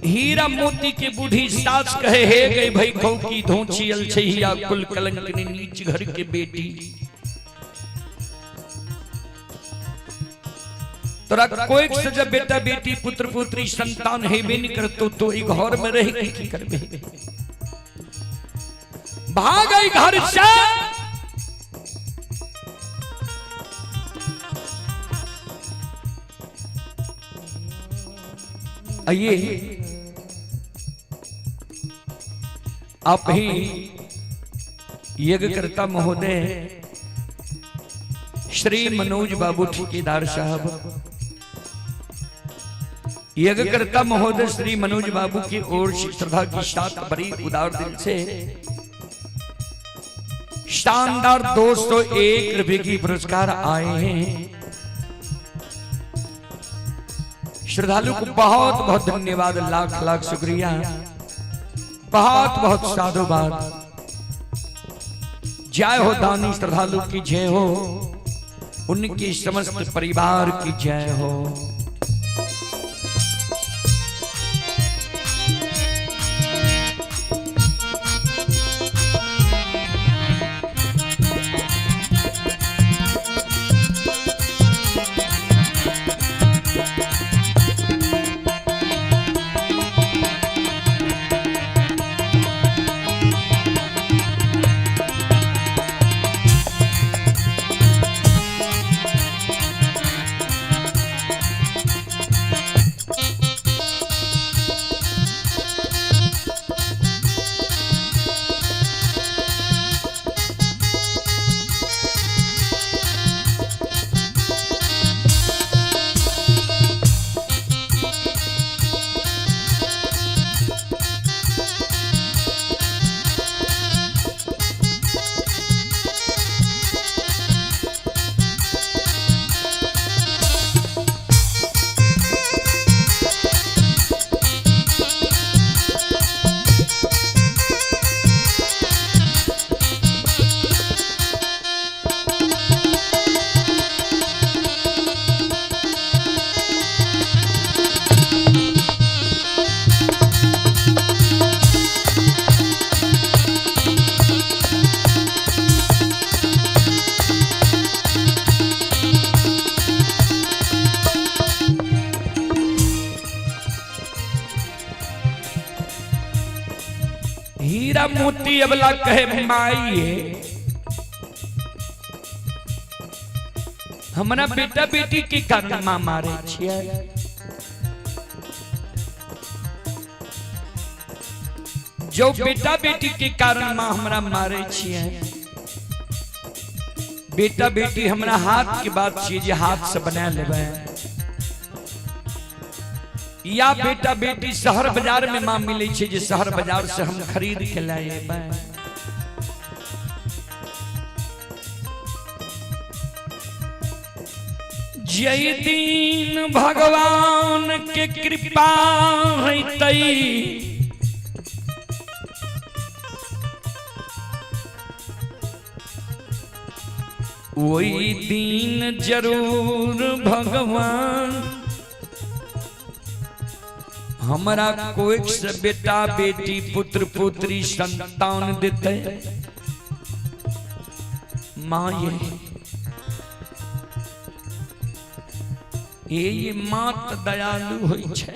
हीरा मोती के बूढ़ी सास कहे हे गई भाई खौकी धोचियल छै हिया कुल कलंकनी नीच घर के बेटी, तोरा कोई से जब बेटा बेटी पुत्र पुत्री संतान हेबे नहीं करतो तो ई घर में रह के की करबे? भाग आई घर से। आइए आप ही यज्ञकर्ता महोदय श्री मनोज बाबू ठेकेदार साहब, यज्ञकर्ता महोदय श्री मनोज बाबू की ओर से श्रद्धा के साथ बड़ी उदार दिल से शानदार 201 रुपए की पुरस्कार आए हैं। श्रद्धालु को बहुत बहुत धन्यवाद, लाख लाख शुक्रिया, बहुत बहुत साधुवाद। जय हो दानी श्रद्धालु की जय हो, उनकी समस्त परिवार की जय हो। हीरा मोती अबला कहे माई हमरा बेटा बेटी के कारण मां मारे छियै। जो बेटा बेटी के कारण मां हमरा मारे छियै, बेटा बेटी हमरा हाथ के बात छियै जे हाथ से बना लेबै, या बेटा बेटी शहर बाजार में मां मिले छै जे शहर बाजार से हम खरीद के लाएबै। जय दिन भगवान के कृपा हेतै, वही दिन जरूर भगवान हमरा कोई से बेटा बेटी पुत्र पुत्री संतान देते। मां ये मां त दयालु होई छै,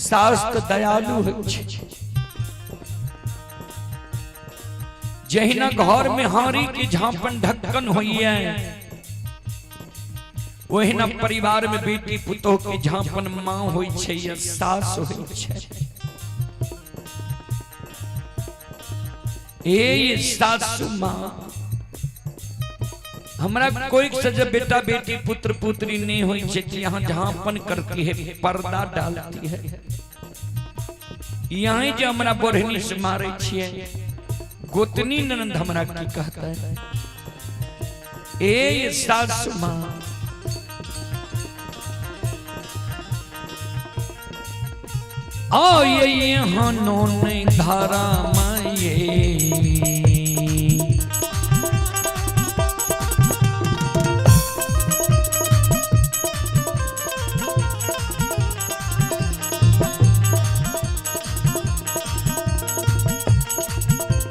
सास तऽ दयालु होइ छै। जहिना घर में हारी के झांपन ढक्कन होइए, ओहिना परिवार में बेटी पुतोह के झांपन माँ होइ छै या सास होइ छै। ए सासु माँ, हमरा कोई से जब बेटा बेटी पुत्र पुत्री नहीं होई छै कि यहाँ झांपन करती है, पर्दा डालती है। यहाँ जे हमरा बोढ़नी से मारे छियै, गोतनी ननंद हमरा की कहता है? ए सासु माँ, आये यहाँ नोन धारा माये,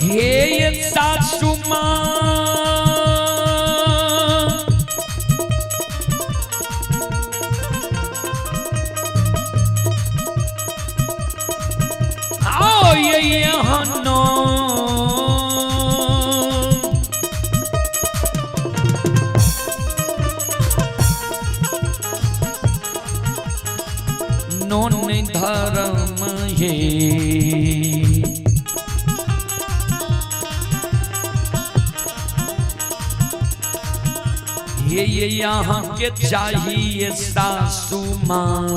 हे सासु माँ, आये यहाँ नो नोन धर्म ये, ये यहाँ के चाहिए सासू माँ।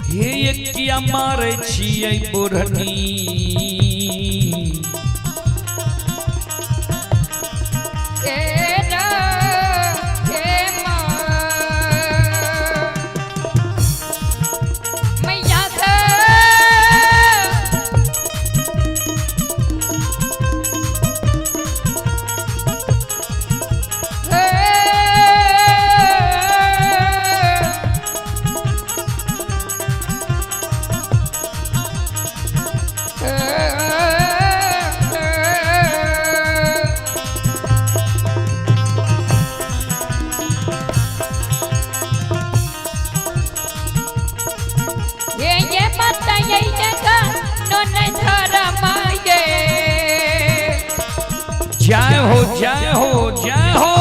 हे किया मारे छियै बुढ़नी, जय हो जय हो जय हो।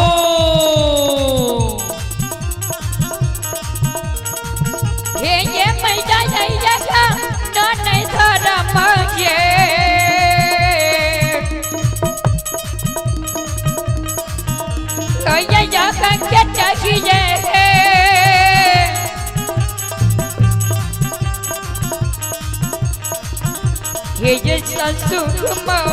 ये मैया जय नोन धर्म ये, ये चाहिए ये सासू माँ,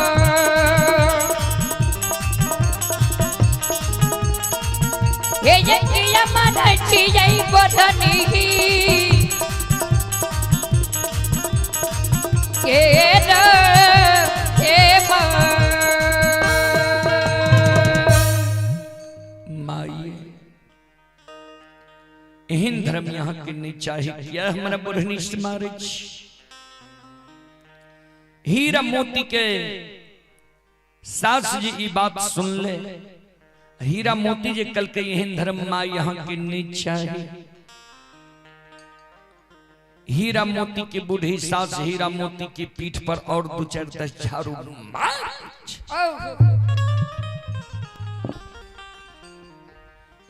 ये ये मारा छियै बधनी के माई, एहन धर्म यहाँ के नहीं चाही, किया हमरा बुढ़नी से मारे छी। हीरा मोती के सास जी ई बात सुन ले, हीरा मोती जे कल के एहन धर्म माँ यहाँ के नहीं चाही। हीरा मोती के बूढ़ी सास हीरा मोती की पीठ पर और दो चार 10 झाड़ू मार।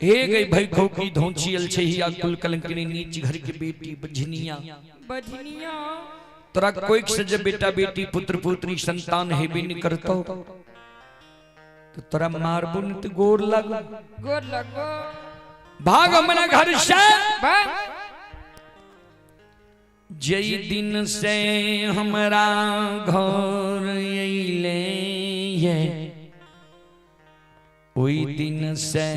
हे गई भाई खोकी धोचियल छै हिया कुल कलंकनी नीच घर के बेटी बझनिया बझनिया, तोरा कोई से जब बेटा बेटी पुत्र पुत्री संतान हेबे नहीं करतो तो तोरा मारबो नहीं तो गोर लागो, गोर लागो, भाग हमरा घर से। जई दिन से हमरा घर अइले ये, ओई दिन से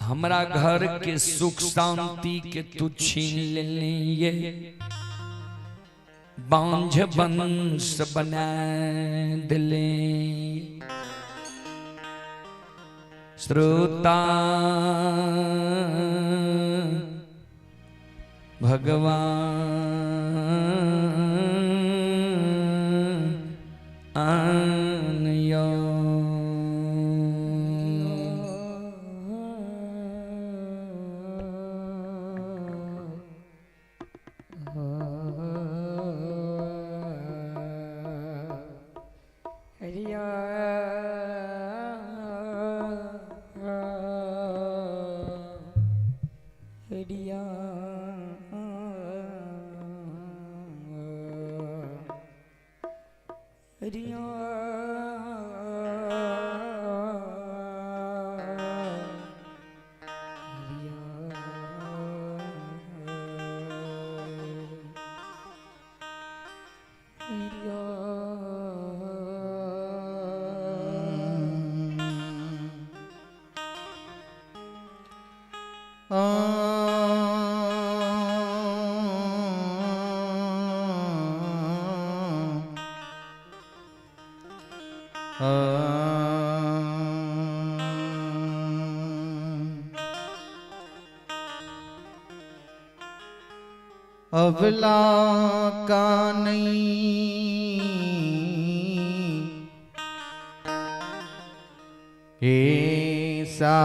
हमरा घर के सुख शांति के तू छीन ले, बांझ वंश बना दिले। श्रोता भगवान आन यो। हरिया हरिया अबला का नहीं ऐसा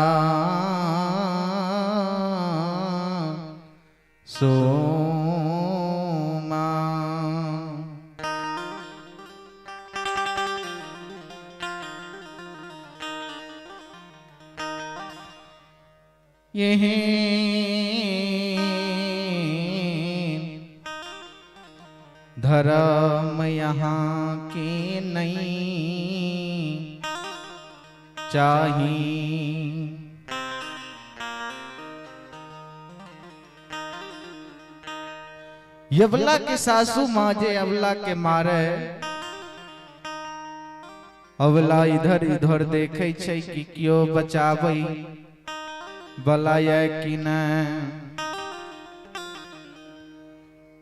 सोमा यह धर्म यहाँ के नहीं चाही। यवला के सासू माँ जे अवला के मारे, अवला इधर इधर देखे छै कि क्यों बचाबै बला ये कि न।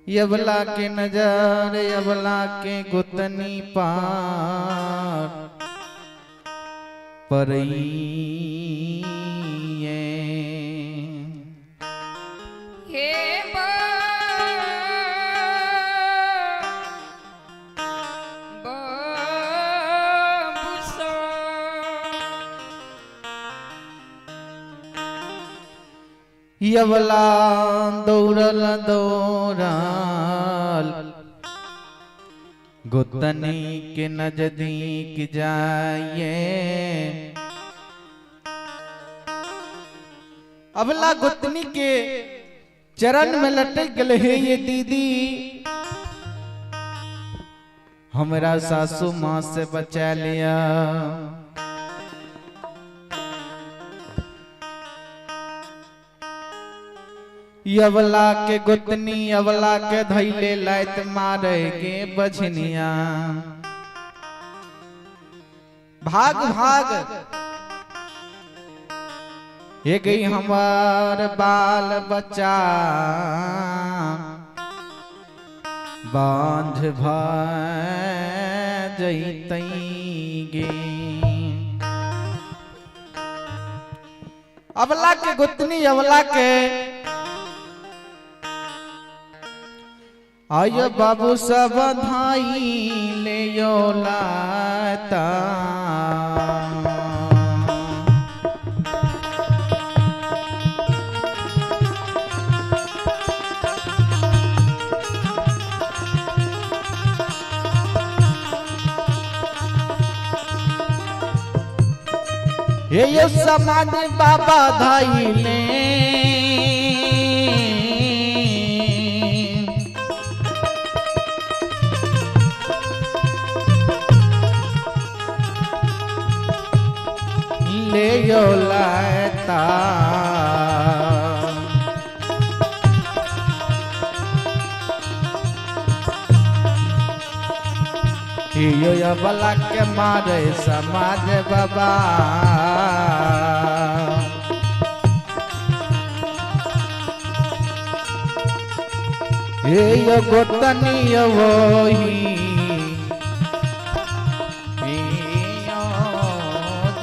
यवला के नजर यवला के गुतनी पार परई। हे यवला दौड़ल दौड़ल गोतनी के नजदीक जाइए। अबला गोतनी के चरण में लटक गए, हे ये दीदी हमरा सासू माँ से बचा लिया। यवला के गोतनी यवला के धैले लात मारे के बझनिया, भाग भाग ये गई हमार बाल बच्चा बांझ जैतई गे। अबला के गोतनी अबला के आय बाबू सब धाई ले यो लाता। हे यो समाज बाबा धाई ले ले यो लाता। यो अबला के मारे समाज बाबा। ये गोतनी वही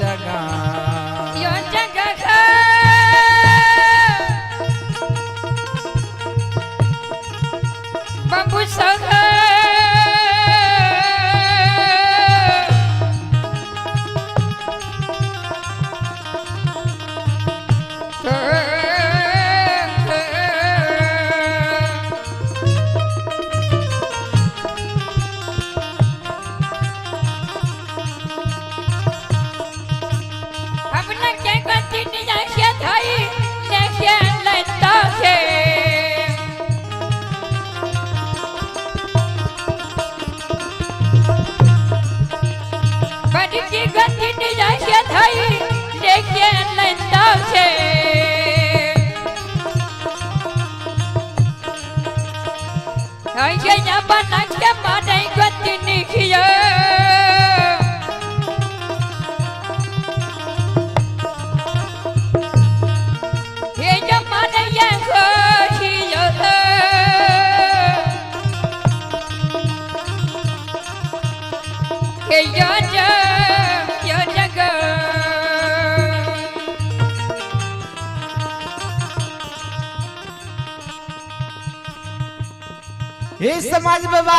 जगह यो जगह बाबू सह अपना क्या गति निजाशिया थाई लेके लता है। ગતિની આશે થઈ લેખે લંદાવ છે. આશે બના કે મારે ગતિની ખિયા. હે જમાને ખોશિયો, હે યો યો જગ. हे समाज बाबा,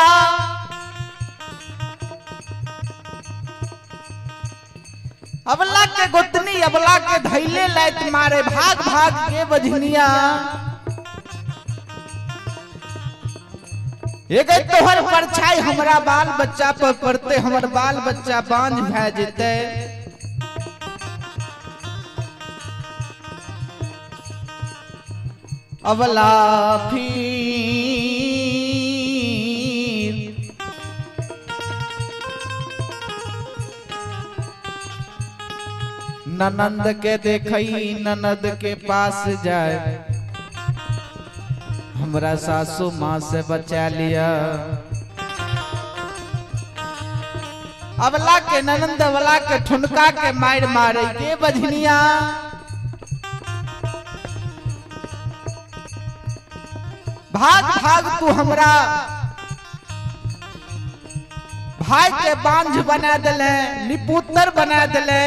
अबला के गोतनी अबला के धैले लात मारे, भाग भाग के बझनिया। एक तोहर परछाई हमरा बाल बच्चा पर पड़ते, हमर बाल बच्चा बांझ भए जेते। अबला फिर ननंद के देखई, ननद के पास जाए, हमरा सासू माँ से बचा लिया। अबला के ननंद अबला के ठुनका के मार मारे के बझनिया। भाग भाग तू हमरा भाई के बांझ बना दिले, निपुत्र बना दिले।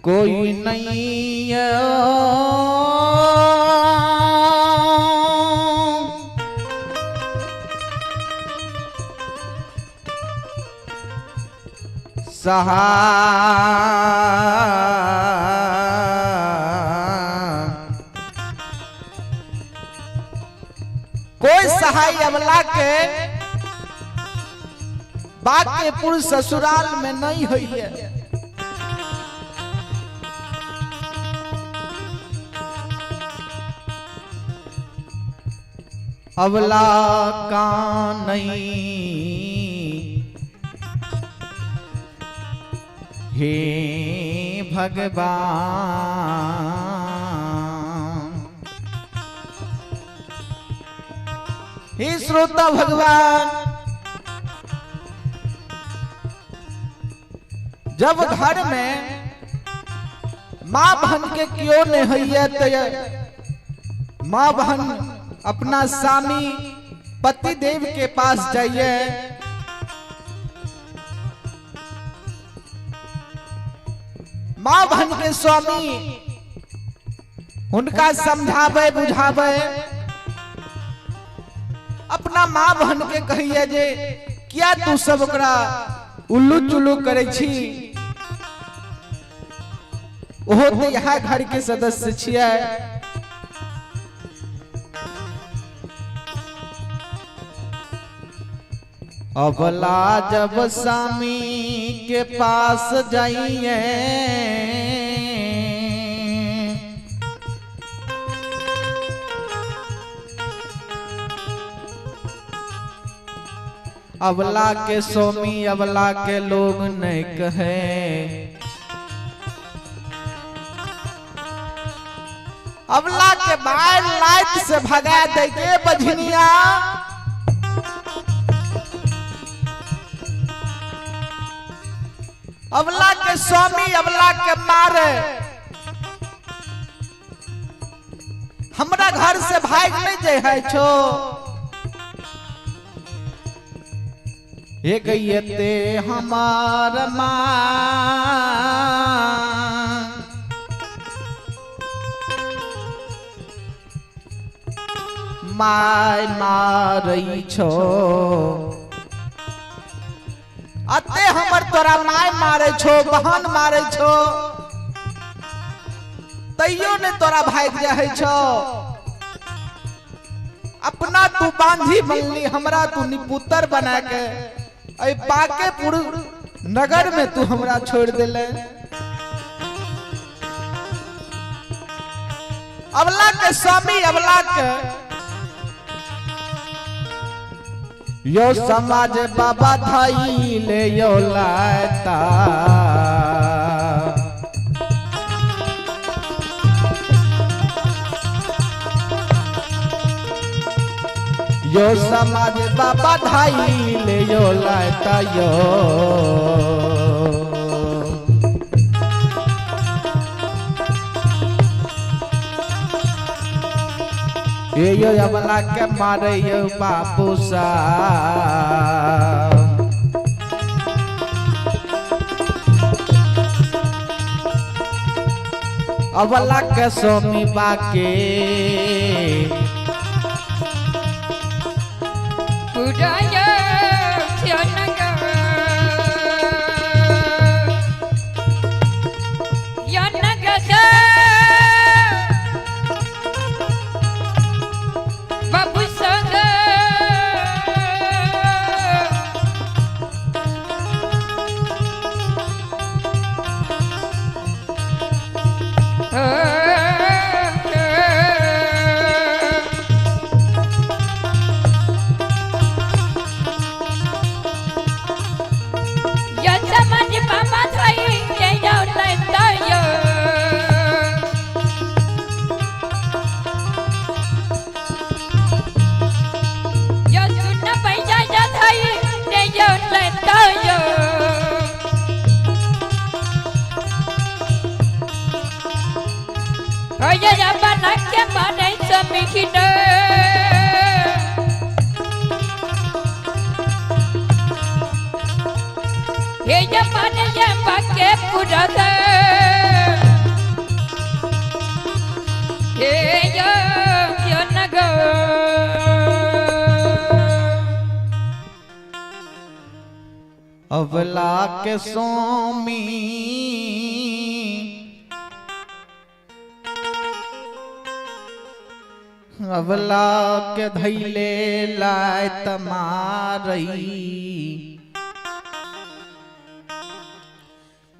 कोई नहीं सहा, कोई सहाय अबला के बाके पुरुष ससुराल में नहीं हुई है। अबला का नहीं हे भगवान, हे श्रोता भगवान, जब घर में माँ बहन के क्यों नहीं हुई है तो माँ बहन अपना स्वामी पति देव के पास जाइए। माँ बहन के स्वामी उनका समझावे बुझावे, अपना माँ बहन के कहिए जे क्या तू सब ओकरा उल्लू चुल्लू करे छी, ओहो तो यहाँ घर के सदस्य छियै। अबला जब स्वामी के पास जाइए, अबला के स्वामी अबला के लोग नहीं कहे, अबला के बाहर लाइट से भगा दे के बझनिया। अबला के स्वामी अबला के मारे, हमरा घर से भाग नहीं जे है छो। एक ते हमार माँ my मारै छो, अते हमर तोरा my मारे छो, बहन मारे छो, तैयो ने तोरा भाग जाए छो। अपना तू बांझी बनली, हमरा तू निपुतर बना के अय पाकेपुर नगर में तू हमरा छोड़ दिले। अबला के स्वामी अबला के यो समाज बाबा धाई ले यो लाता। यो समाज बाबा धाई ले यो लाता यो। ये यो अबला के मारे यो बापू सा। अबला के सोमी बाके अवला के सोमी अवला के धैले लाय तमारई।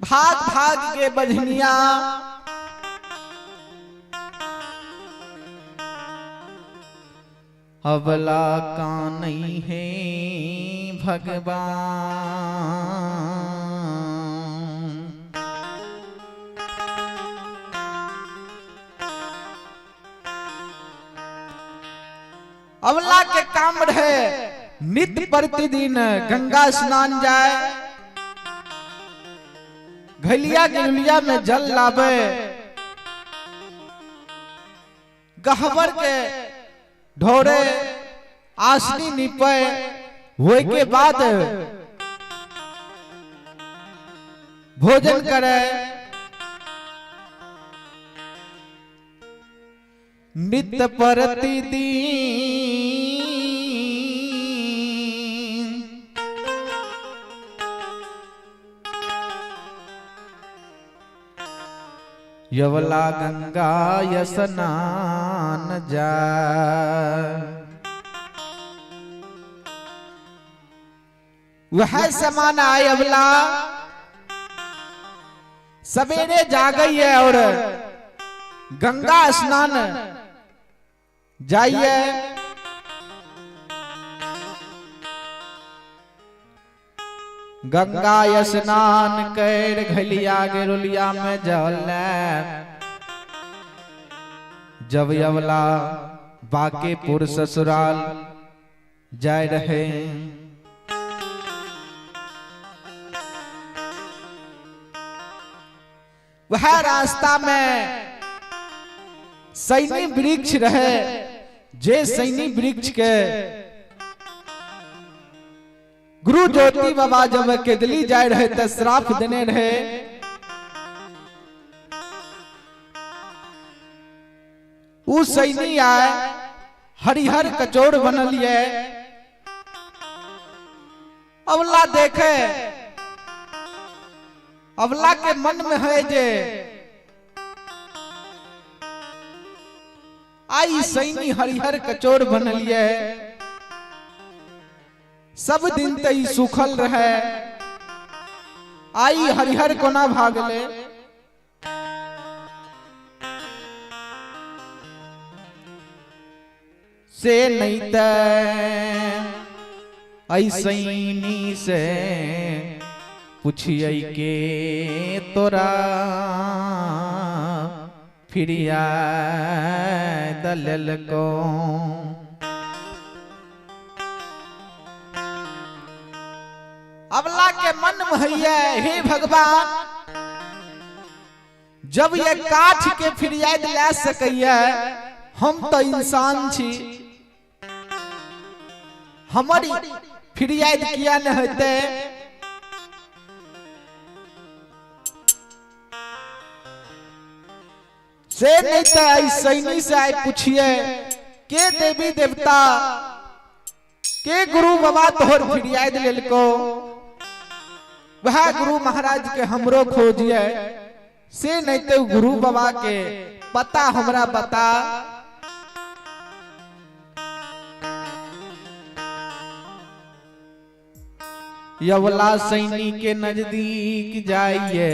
भाग भाग के बजनिया अवला का नहीं है भगवान। अवला के काम रहे नित्य प्रतिदिन गंगा स्नान जाए, घलिया गिलुलिया में जल लावे, गहवर के ढोरे आसनी निपे, वही के बाद भोजन करे। नित्य प्रतिदिन यवला गंगा स्नान जाए। वह समान आए अवला सवेरे जागई है और गंगा स्नान जाइए। गंगा स्नान कर घलिया गेरुलिया में जल जब यवला बाकेपुर ससुराल जाए रहे। वह रास्ता में सैनी वृक्ष रहे, जे सैनी वृक्ष के गुरु ज्योति बाबा जब केदली जाए रहे तो श्राप देने रहे। उ सैनी आए हरिहर कचौड़ बनल ये। अवला देखे, अवला के मन में है जे आई सैनी हरिहर कचौड़ बनल ये, सब दिन तई सुखल रहे, आई हरिहर कोना भागले। से नहीं त ऐसैनी से पूछिए के तोरा फिरिया दलल को। अबला के मन में है हे भगवान, जब ये काठ के फिरियाद ला सकैया, हम तो इंसान छी, हमारी फिरियाद किया न होते। से नहीं तो आई सैनी से आए पूछिए के देवी देवता के गुरु बाबा तोहर फिरियाद लेलको, वह गुरु महाराज के हमरो खोजिए। से नहीं तो गुरु बाबा के पता हमरा बता। यवला सैनी के नजदीक जाइए,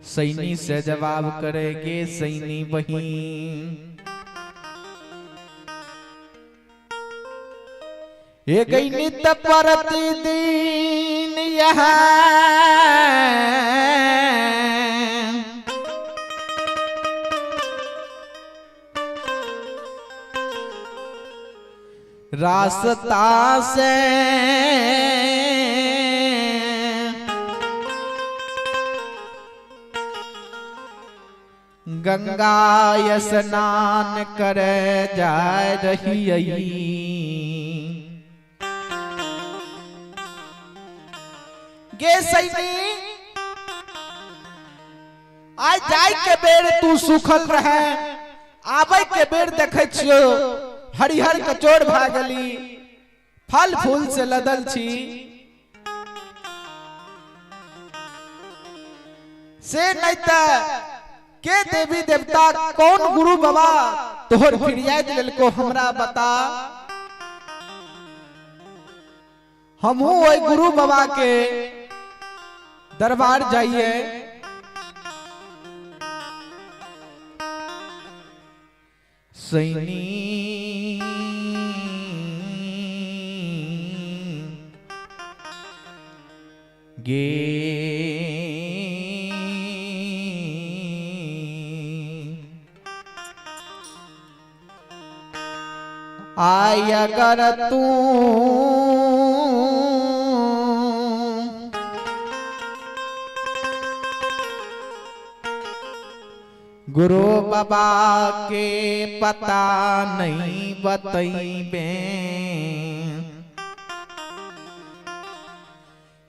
सैनी से जवाब करेंगे सैनी बहिन। ये गई नित प्रतिदिन यहाँ रास्ता से गंगा स्नान करे जा रही। गे सैनी आज जाय के बेर तू सुखल रहे, आबे के बेर देखे छियो हरिहर कचोर भा गेली, फल फूल से लदल छी। से नहीं त के देवी देवता कौन गुरु बाबा तोहर फिरियाद लेलको हमरा बता। हमहू ओहि गुरु बाबा के दरबार जाइए। सैनी गे आय अगर तू गुरु बाबा के पता नहीं बतैबे।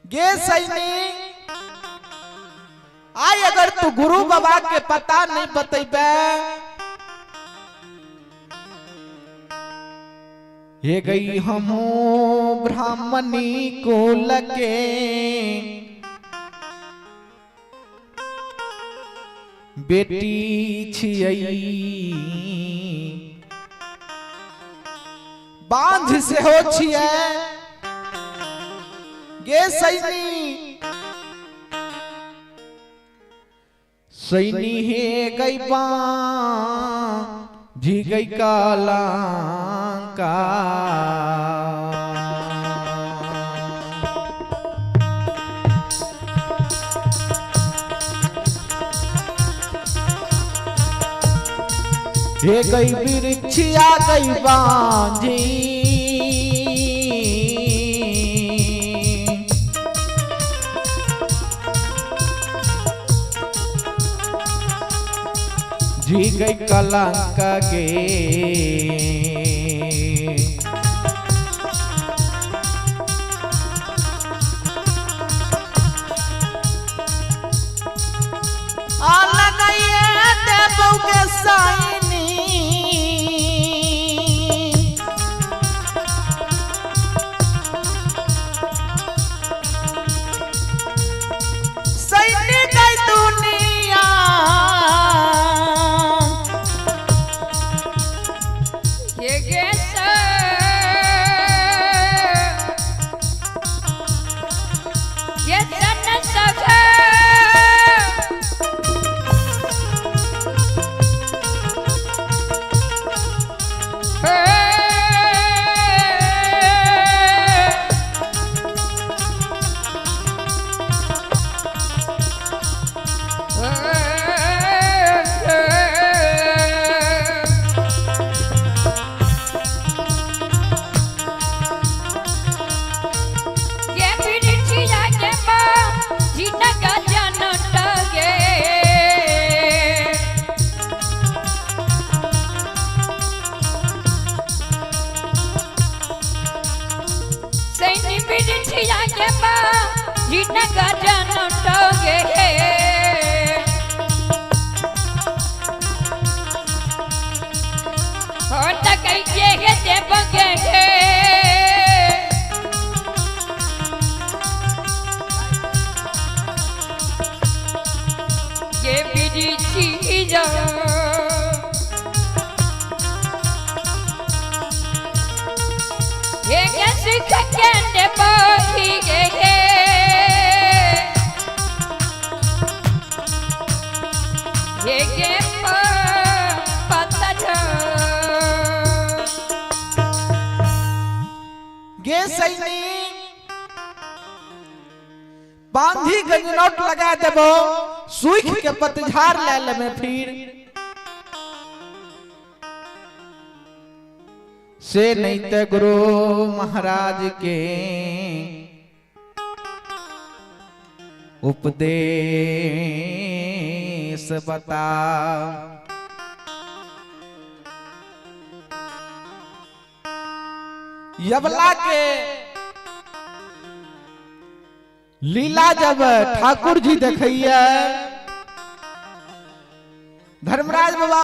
गे सैनी आय अगर तू गुरु बाबा के पता नहीं बतैबे, ये गई हमू ब्राह्मणी कुल के बेटी छियै, बांझ से हो छियै। गे सैनी सैनी हे गई बांझ गई कालांका। हे गई वृक्षिया गई बांझी, जी गई कलंक गे। के साइनी सैनी गई दुनिया ये गे ये सन सखा। बिरछिया के बा जिनका जन्म टोगे हे। हो त कहिए हे देव गे हे। ये बिरछिया ये के सुख के देव गे हे। ये के पत्थर गे सैनी बांधी गंजनोट लगा देबो, सूख के पतझार ले लेमे फिर से नहीं ते गुरु महाराज के उपदेश बता। यवला के लीला जब ठाकुर जी देखैया, धर्मराज बाबा